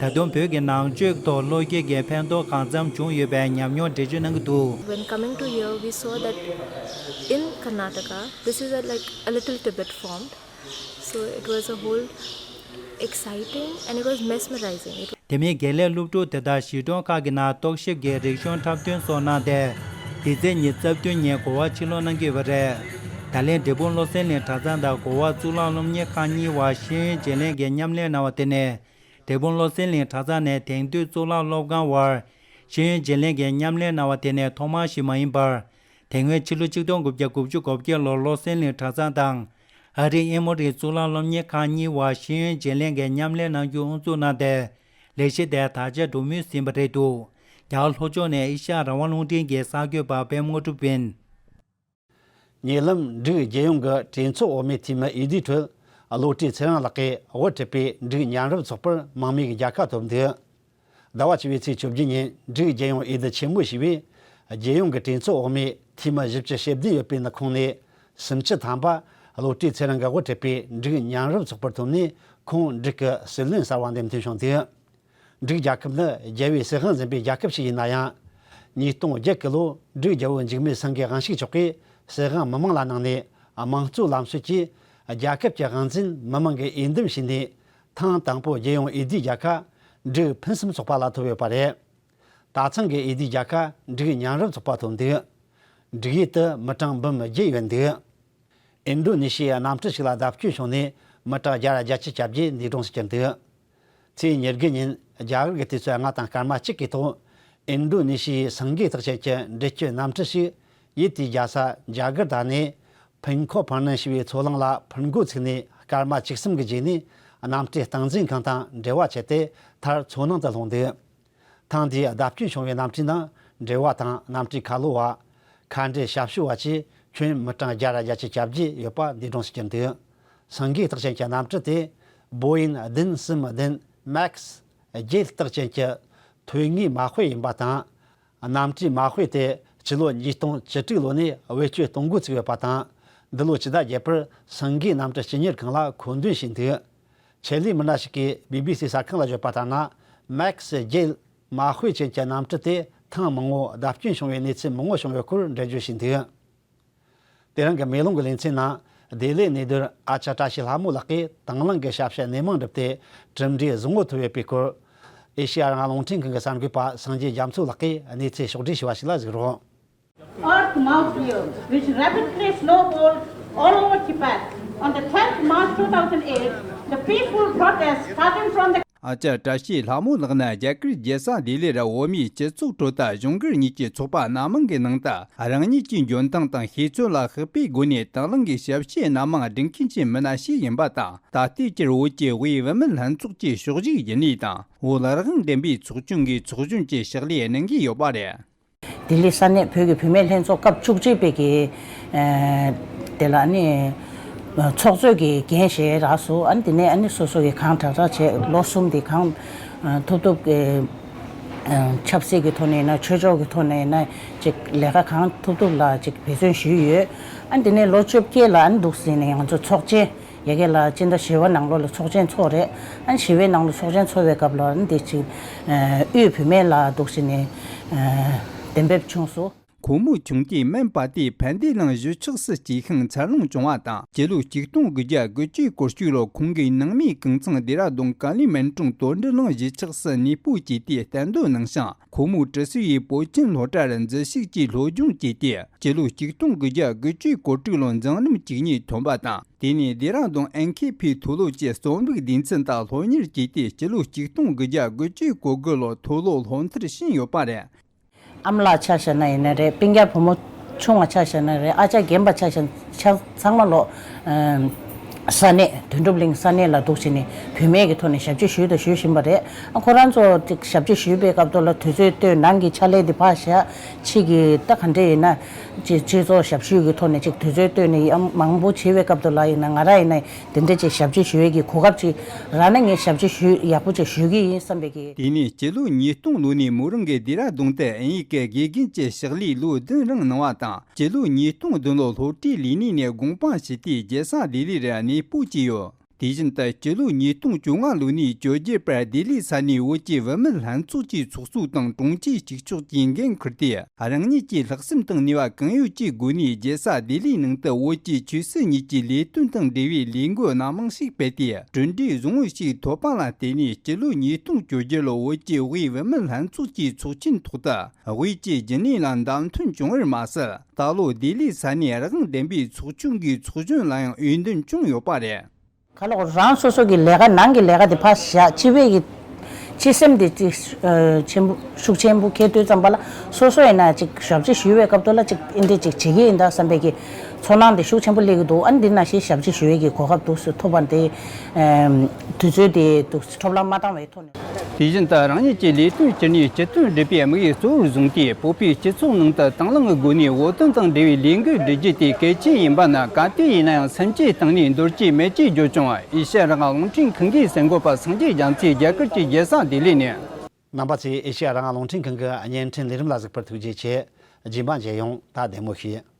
ད་དུང་བོད་ཀྱི་ནང་ཆོས་ཐོག་བློ་སྐྱེད་ཀྱི་ཕན་ཐོགས་གང་འཚམ་བྱུང་ཡོད་པའི་ཉམས་མྱོང་འགྲེལ་བརྗོད་གནང་གི་འདུག When coming to here, we saw that in Karnataka, this is a, like, a little Tibet formed. So it was a whole exciting and it was mesmerizing. It དེ་མིན་དགེ་ལས་སློབ་ཕྲུག་དེ་དག་གཞིས་གྲོང་ཁག་གི་ནང་རྟོག་ཞིབ་ཀྱི་རིག་གཞུང་འཁྲབ་སྟོན་སོགས་གནང་སྟེ། འདི་ཚེས་ཉི་ཤུ་རྩ་བདུན་ཉིན་གོ་བ་ཕྱིར་ལོག་གནང་གི་ཡོད་པ་རེད། ད་ལན་འབྲས་སྤུངས་བློ་གསལ་གླིང་གྲྭ་ཚང་དང་གོ་བ་གཙུག་ལག་སློབ་གཉེར་ཁང་གཉིས་དབར་ཤེས་ཡོན་བརྗེ་ལེན་གྱི་མཉམ་ལས་གནང་བ་དེ་ནི། འབྲས་སྤུངས་བློ་གསལ་གླིང་གྲྭ་ཚང་ནས་དེང་དུས་གཙུག་ལག་སློབ་ཁང་དབར་ཤེས་ཡོན་བརྗེ་ལེན་གྱི་མཉམ་ལས་གནང་བ་དེ་ནི་ཐོག་མ་ཞིག་མ་ཡིན་པར། དེ་སྔོན་ཕྱི་ལོ་ཆིག་སྟོང་དགུ་བརྒྱ་དགུ་བཅུ་གོ་བརྒྱད་ལོར་བློ་གསལ་གླིང་གྲྭ་ཚང་དང་། ཨ་རིའི་ཨེ་མོ་རི་གཙུག་ལག་སློབ་གཉེར་ཁང་གཉིས་དབར་ཤེས་ཡོན་བརྗེ་ལེན་གྱི་མཉམ་ལས་གནང་རྒྱུ་དབུ་འཛུགས་གནང་སྟེ། ལས་གཞི་དེ་དར་ཆ་འགྲོ་མུས་ཟིན་པ་རེད་འདུག་རྒྱ་གར་ལྷོ་ཕྱོགས་ནས་ཨེ་ཤ་ཡ་རང་དབང་རླུང་འཕྲིན་གྱི་གསར་འགོད་པ་པད་མ་དངོས་གྲུབ་ཡིན། ཉེ་ལམ་འབྲུག་རྒྱལ་ཡོངས་ཀྱི་གྲོས་ཚོགས་འོག་མའི་འཐུས་མི་འོས་བསྡུའི་ཁྲོད། བློ་གྲོས་ཚེ་རིང་ལགས་ཀྱིས་དབུ་ཁྲིད་པའི་འབྲུག་མཉམ་རུབ་ཚོགས་པར་མང་མོས་ཀྱི་རྒྱལ་ཁ་ཐོབ་འདུག་ཟླ་བ་བཅུ་པའི་ཚེས་བཅུ་བཞི་ཉིན་འབྲུག་རྒྱལ་ཡོངས་འོས་བསྡུ་ཆེན་མོ་ཞེས་པའི་རྒྱལ་ཡོངས་ཀྱི་གྲོས་ཚོགས་འོག་མའི་འཐུས་མི་བཞི་བཅུ་ཞེ་བདུན་ཡོད་པའི་ནང་ཁོངས་ནས། སུམ་ཅུ་ཐམ་པ་བློ་གྲོས་ཚེ་རིང་གིས་དབུ་ཁྲིད་པའི་འབྲུག་མཉམ་རུབ་ཚོགས་པར་ཐོབ་ནས། ཁོང་འབྲུག་གི་སྲིད་བློན་གསར་བ་འདེམས་ཐོན་བྱུང་འདུག་འབྲུག་རྒྱལ་ཁབ་ནི་རྒྱལ་བའི་སྲིད་དབང་འཛིན་པའི་རྒྱལ་ཁབ་ཞིག་ཡིན་ན་ཡང་། ཉིས་སྟོང་བརྒྱད་ཀྱི་ལོ་འབྲུག་རྒྱལ་པོ་འཇིགས་མེད་སེང་གེ་དབང་ཕྱུག་མཆོག་གིས་སྲིད་དབང་མི་མང་ལ་གནང་ནས། དམངས་གཙོའི་ལམ་སྲོལ་གྱིས་རྒྱལ་ཁབ་ཀྱི་དབང་འཛིན་མི་མང་གིས་འོས་འདེམས་བྱས་ནས། ཐེངས་དང་པོ་རྒྱལ་ཡོངས་འོས་བསྡུའི་རྒྱལ་ཁ་འབྲུག་ཕུན་སུམ་ཚོགས་པ་ལ་ཐོབ་ཡོད་པ་རེད། དེ་མཚུངས་ཀྱི་འོས་བསྡུའི་རྒྱལ་ཁ་འབྲུག་མཉམ་རུབ་ཚོགས་པ་ཐོབ་འདུག་འབྲུག་ཡུལ་དུ་མི་གྲངས་འབུམ་བརྒྱད་ཡོད་འདུག་ཨིན་ཌོ་ནེ་ཤི་ཡའི་གནམ་གྲུ་ཞིག་ལ་བརྡབ་སྐྱོན་བྱུང་ནས་མི་གྲངས་བརྒྱ་ར་བརྒྱད་ཅུ་གྱ་བརྒྱད་འདས་གྲོངས་སུ་གྱུར་འདུག་ཚེས་ཉེར་དགུ་ཉིན་རྒྱ་གར་གྱི་དུས་ཚོད་ལྔ་དང་སྐར་མ་གཅིག་གི་ཐོག་ཨིན་ཌོ་ནེ་ཤི་ཡའི་སེང་གེ་ཐག་ཆོད་ཀྱི་འགྲུལ་སྐྱོད་གནམ་གྲུ་ཞིག་ཡུལ་དེའི་རྒྱལ་ས་ཇ་གར་ཏ་ནས་ཕིན་ཁོ་ཕར་ནན་ཞེས་པའི་མཚོ་གླིང་ལ་འཕུར་འགོ་ཚུགས་ནས་སྐར་མ་བཅུ་གསུམ་གྱི་རྗེས་ནས་གནམ་གྲུའི་སྟངས་འཛིན་ཁང་དང་འབྲེལ་བ་བྱས་ཏེ་མཐར་མཚོ་ནང་དུ་ལྷུང་འདུག་ཐེངས་འདིའི་བརྡབ་སྐྱོན་བྱུང་བའི་གནམ་གྲུའི་ནང་འགྲུལ་བ་དང་གནམ་གྲུའི་ཁ་ལོ་བ། མཁའ་འགྲུལ་ཞབས་ཞུ་བ་བཅས་ཁྱོན་མི་གྲངས་བརྒྱ་དང་བརྒྱད་ཅུ་གྱ་བརྒྱད་ཡོད་པ་འདས་གྲོངས་སུ་གྱུར་འདུག། སེང་གེའི་རྟགས་ཅན་གྱི་གནམ་གྲུ་དེ་Boeing བདུན་གསུམ་བདུན་Max བརྒྱད་རྟགས་ཅན་གྱི་ཐོན་དངོས་མ་དཔེ་ཡིན་པ་དང་། གནམ་གྲུའི་མ་དཔེ་དེ་སྤྱི་ལོ་ཉིས་སྟོང་བཅུ་དྲུག་ལོ་ནས་བེད་སྤྱོད་གཏོང་འགོ་ཚུགས་ཡོད་པ་དང་། འདི་ལོའི་སྤྱི་ཟླ་བརྒྱད་པར་སེང་གེའི་གནམ་གྲུ་སྤྱི་གཉེར་ཁང་ལ་མཁོ་འདོན་བྱས་འདུག། ཆེད་ལས་མི་སྣ་ཞིག་གིས་བི་བི་སི་གསར་ཁང་ལ་བརྗོད་པ་ལྟར་ན། Max བརྒྱད་མ་དཔེ་ཅན་གྱི་གནམ་གྲུ་དེ་ཐེངས་མང་པོ་བརྡབ་སྐྱོན་བྱུང་བའི་གནས་ཚུལ་མང་པོ་བྱུང་ཡོད་སྐོར་འགྲེལ་བརྗོད་བྱས་འདུག། དེ་རིང་གི་མེ་ལོང་གི་ལེ་ཚན་ནང་། ལྡི་ལིའི་གནས་སྡོད་ཨ་ཅག་བཀྲ་ཤིས་ལྷ་མོ་ལགས་ཀྱིས་དང་བླངས་ཀྱི་ཞབས་ཕྱི་སྣེ་མང་བསྒྲུབས་ཏེ་གྲུབ་འབྲས་བཟང་པོ་ཐོབ་ཡོད་པའི་སྐོར། ཨེ་ཤེ་ཡ་རང་དབང་རླུང་འཕྲིན་ཁང་གི་གསར་འགོད་པ་སངས་རྒྱས་རྒྱ་མཚོ་ལགས་ཀྱིས་གནས་ཚུལ་ཕྱོགས་བསྒྲིགས་ཞུས་པ་ཞིག་ལ་གཟིགས་རོགས། Earth mouse deer, which rapidly snowballed all over Tibet on the tenth March two thousand eight, the peaceful protest starting from the ཨ་ཅག་བཀྲ་ཤིས་ལྷ་མོ་ལགས་ནི་རྒྱ་གར་རྒྱལ་ས་ལྡི་ལིར་བོད་མིའི་སྤྱི་ཚོགས་ཁྲོད་དུ་གཞུང་སྒེར་གཉིས་ཀྱི་ཚོགས་པ་སྣ་མང་གི་ནང་དུ་རང་ཉིད་ཀྱི་འཇོན་ཐང་དང་ཤེས་ཚོད་ལ་ཧུག་པའི་སྒོ་ནས་དང་བླངས་ཀྱི་ཞབས་ཕྱི་སྣ་མང་སྒྲུབ་མཁན་གྱི་མི་སྣ་ཞིག་ཡིན་པ་དང་། ད་ལྟའི་ཆར་བོད་ཀྱི་དབུས་བུད་མེད་ལྷན་ཚོགས་ཀྱི་ཕྱོགས་བཞུགས་རྒྱུན་ལས་དང་། བོད་རང་དགོན་པའི་ཚོགས་ཆུང་གི་ཚོགས་གཞོན་གྱི་ཕྱག་ལས་གནང་གི་ཡོད་པ་རེད། ལྡི་ལི་ས་གནས་བོད་ཀྱི་བུད་མེད་ལྷན་ཚོགས་སྐབས་བཅུ་གཅིག་པའི་གི་ཨ་དེ་ལ་ནི་ཚོགས་གཙོས་ཀྱི་འགན་བཞེས་རག་སོང་། ཨ་ནི་དེ་ནས་ཨ་ནི་སོ་སོ་གི་གང་དྲག་དྲག་བྱས་ལོ་གསུམ་དེ་གང་ཨ་ཐུབ་ཐུབ་ཀྱི་ཨ་ཆབ་སྲིད་ཀྱི་ཐོག་ནས་ཡིན་ན་ཆོས་ཕྱོགས་ཀྱི་ཐོག་ནས་ཡིན་ན་ཅིག་ལས་ཀ་གང་ཐུབ་ཐུབ་ལ་ཅིག་འབད་བརྩོན་ཞུས་ཡོད། ཨ་ནི་དེ་ནས་ལོ་བཅོ་བརྒྱད་ལ་ཨ་ནི་འདུག་ཟིན་ནས་ང་ཚོ་ཚོགས་ཆེན། ཡ་གི་ལ་སྤྱི་ཟླ་བཞི་པ་ནང་ལོགས་ལ་ཚོགས་ཆེན་ཚོགས་རེད། ཨ་ནི་བཞི་པའི་ནང་ལ་ཚོགས་ཆེན་ཚོགས་པའི་སྐབས་ལ་ཨ་ནི་དེ་ཅིག་ཨ་དབུས་བུད་མེད་ལ་འདུག་བྱས་ནས་ཨ་གདན་འབེབས་བྱུང་སོང་། ཁོ་མོ་ཆུང་དུས་སྨན་པ་དེས་ཕན་བདེ་གླིང་གཞིས་ཆགས་སུ་སྐྱེས་ཤིང་འཚར་ལོངས་བྱུང་བ་དང་། སྤྱི་ལོ་ཆིག་སྟོང་དགུ་བརྒྱ་དགུ་བཅུ་གོ་གཅིག་ལོར་ཁོང་གི་ནང་མིའི་གུང་ཚང་ལྡེ་ར་ལྡུན་ཀ་ལི་མན་ཀྲུང་དོན་འགྲུལ་གླིང་གཞིས་ཆགས་སུ་གནས་སྤོས་བྱས་ཏེ་གཏན་སྡོད་གནང་ཞིང་། ཁོ་མོ་ཀྲི་སི་ཡི་པོ་ཆིན་སློབ་གྲྭར་འཛུལ་ཞུགས་ཀྱིས་སློབ་སྦྱོང་བྱས་ཏེ། སྤྱི་ལོ་ཆིག་སྟོང་དགུ་བརྒྱ་དགུ་བཅུ་གོ་དྲུག་ལོར་འཛིན་རིམ་བཅུ་གཉིས་ཐོན་པ་དང་། དེ་ནས་ལྡེ་ར་ལྡུན་ཨེན་ཁེ་ཕིའི་མཐོ་སློབ་ཀྱི་རྩོམ་རིག་སྡེ་ཚན་དུ་སློབ་གཉེར་བྱས་ཏེ། སྤྱི་ལོ་ཆིག་སྟོང་དགུ་བརྒྱ་དགུ་བཅུ་གོ་དགུ་ལོར་མཐོ་སློབ་སློབ་མཐར་ཕྱིན་ཡོད་པ་རེད། ཨ་མ་ལགས་ཆ་བཞག་ན་ཡིན་ན་རེད། སྤུན་ཀྱག་བུ་མོ་ཆུང་བ་ཆ་བཞག་ན་རེད། ཨ་ཅག་རྒན་པ་ཆ་བཞག་ཆ་ཚང་མ་ལོ། ཨམ། ས་གནས་དོན་གྲུབ་གླིང་ས་གནས་ལ་འདུག་བྱས་ནས་བུད་མེད་ཀྱི་ཐོག་ནས་ཞབས་ཕྱི་ཞུས་དང་ཞུ་བཞིན་པ་རེད། ཨ་ཁོ་རང་ཚོ་ཅིག་ཞབས་ཕྱི་ཞུས་པའི་སྐབས་ཐོག་ལ་དུས་ཚོད་བཏོན། ནང་གི་ཕྱག་ལས་འདི་ཕར་བཞག་ཕྱི་གི་ད་ག་འདྲ་ཡིན་ན་ཅིག་སྤྱི་ཚོགས་ཞབས་ཞུ་གི་ཐོག་ནས་ཅིག་དུས་ཚོད་བཏོན་ནས་ཡང་མང་པོ་བྱེད་པའི་སྐབས་ཐོག་ལ་ཡིན་ན་ང་རང་ཡིན་ན་དེ་འདྲ་ཅིག་ཞབས་ཕྱི་ཞུ་ཡས་ཀྱི་གོ་སྐབས་ཅིག་རག་ན་ངས་ཞབས་ཕྱི་ཞུ་ཡག་པོ་ཅིག་ཞུ་གི་ཡིན་བསམ་པའི་གི། དེ་ནས་སྤྱི་ལོ་ཉིས་སྟོང་ལོ་ནས་མོ་རང་གིས་ལྡེ་ར་ལྡུན་དུ་ཨིན་ཡིག་གི་དགེ་རྒན་གྱི་ཕྱག་ལས་ལོ་བདུན་རིང་གནང་བ་དང་། སྤྱི་ལོ་ཉིས་སྟོང་བདུན་ལོར་སློབ་གྲྭའི་ལས་གནས་ནས་དགོངས་པ་ཞུས་ཏེ་རྒྱལ་ས་ལྡི་ལི་རུ་གནས་སྤོ་བྱས་ཡོད། དེ་བཞིན་དུ་སྤྱི་ལོ་ཉིས་སྟོང་བཅོ་ལྔ་ལོ་ནས་བཅོ་བརྒྱད་བར་ལྡི་ལི་ས་གནས་བོད་ཀྱི་བུད་མེད་ལྷན་ཚོགས་ཀྱི་ཚོགས་གཙོ་དང་དྲུང་ཆེ་གཅིག་ལྕོགས་ཀྱི་འགན་འཁུར་ཏེ། རང་ཉིད་ཀྱི་ལྷག་བསམ་དང་ནུས་པ་གང་ཡོད་ཀྱི་སྒོ་ནས་རྒྱལ་ས་ལྡི་ལིའི་ནང་དུ་བོད་ཀྱི་ཆོས་སྲིད་གཉིས་ཀྱི་ལས་དོན་དང་འབྲེལ་བའི་ལས་འགུལ་སྣ་མང་ཞིག་སྤེལ་ཏེ། གྲུབ་འབྲས་བཟང་བོ་ཞིག་ཐོབ་པ་ལ་བརྟེན་ནས་སྤྱི་ལོ་ཉིས་སྟོང་བཅོ་བརྒྱད་ལོར་བོད་ཀྱི་དབུས་བུད་མེད་ལྷན་ཚོགས་ཀྱི་ཚོགས་ཆེན་ཐོག་ཏུ་དབུས་ཀྱི་རྒྱུན་ལས་ལ་བདམས་ཐོན་བྱུང་བར་མ་ཟད། ད་ལོ་ལྡི་ལི་ས་གནས་རང་དབང་ལྡན་པའི་ཚོགས་ཆུང་གི་ཚོགས་གཞོན་ལ་ཡང་འོས་འདེམས་བྱུང་ཡོད་པ་རེད། ཁ་ལོ་རང་སོ་སོ་གི་ལས་ཀ་ནང་གི་ལས་ཀ་དེ་ཕར་བཞག་སྤྱི་པའི་གི་སྤྱི་སེམས་དེ་ཅིག་ཨ་ཆེན་པོ་ཤུགས་ཆེན་པོ་འཁྱེར་དུས་ཙམ་པ་ལ་སོ་སོ་ཡིན་ན་ཅིག་ཞབས་ཕྱི་ཞུ་བའི་སྐབས་ཐོག་ལ་ཅིག་ཨེ་འདྲས་ཅིག་བྱེད་ཀྱི་ཡིན་ད་བསམ་པའི་གི་ཚོར་སྣང་དེ་ཤུགས་ཆེན་པོ་སླེབས་ཀྱི་འདུག་ཨ་ནི་འདི་ནང་བཞིན་ཞབས་ཕྱི་ཞུ་བའི་གི་གོ་སྐབས་འདུག་སེ་ཐོབ་པ་དེ་ཨ་དུས་ཚོད་དེ་འདུག་སེ་འཕྲོ་བརླག་མ་བཏང་བའི་ཐོག་ནས། དེ་བཞིན་དུ་རང་ཉིད་ཀྱི་ལས་དོན་སྤྱི་ནས་སྤྱི་དོན་སྒྲུབ་པའི་དམིགས་ཡུལ་གཙོ་བོར་བཟུང་སྟེ། བོད་པའི་སྤྱི་ཚོགས་ནང་དུ་དང་བླངས་ཀྱི་སྒོ་ནས་བོད་དོན་དང་འབྲེལ་བའི་ལས་འགུལ་སྒྲིག་རྒྱུ་དེ་གལ་ཆེན་ཡིན་པ་ནི། ག་དུས་ཡིན་ན་ཡང་སེམས་བསྐྱེད་བཏང་ནས་འདོར་རྒྱུ་མེད་ཅེས་བརྗོད་བྱུང་བ། ཨེ་ཤེ་ཡ་རང་དབང་རླུང་འཕྲིན་ཁང་གི་གསར་འགོད་པ་སངས་རྒྱས་རྒྱ་མཚོས་རྒྱ་གར་གྱི་རྒྱལ་ས་ལྡི་ལི་ནས། རྣམ་པ་ཚོས་ཨེ་ཤེ་ཡ་རང་དབང་རླུང་འཕྲིན་ཁང་གི་བརྙན་འཕྲིན་ལས་རིམ་ལ་གཟིགས་པར་ཐུགས་རྗེ་ཆེ། རྗེས་མ་མཇལ་ཡོང་། ད་བདེ་མོ་བྱོས།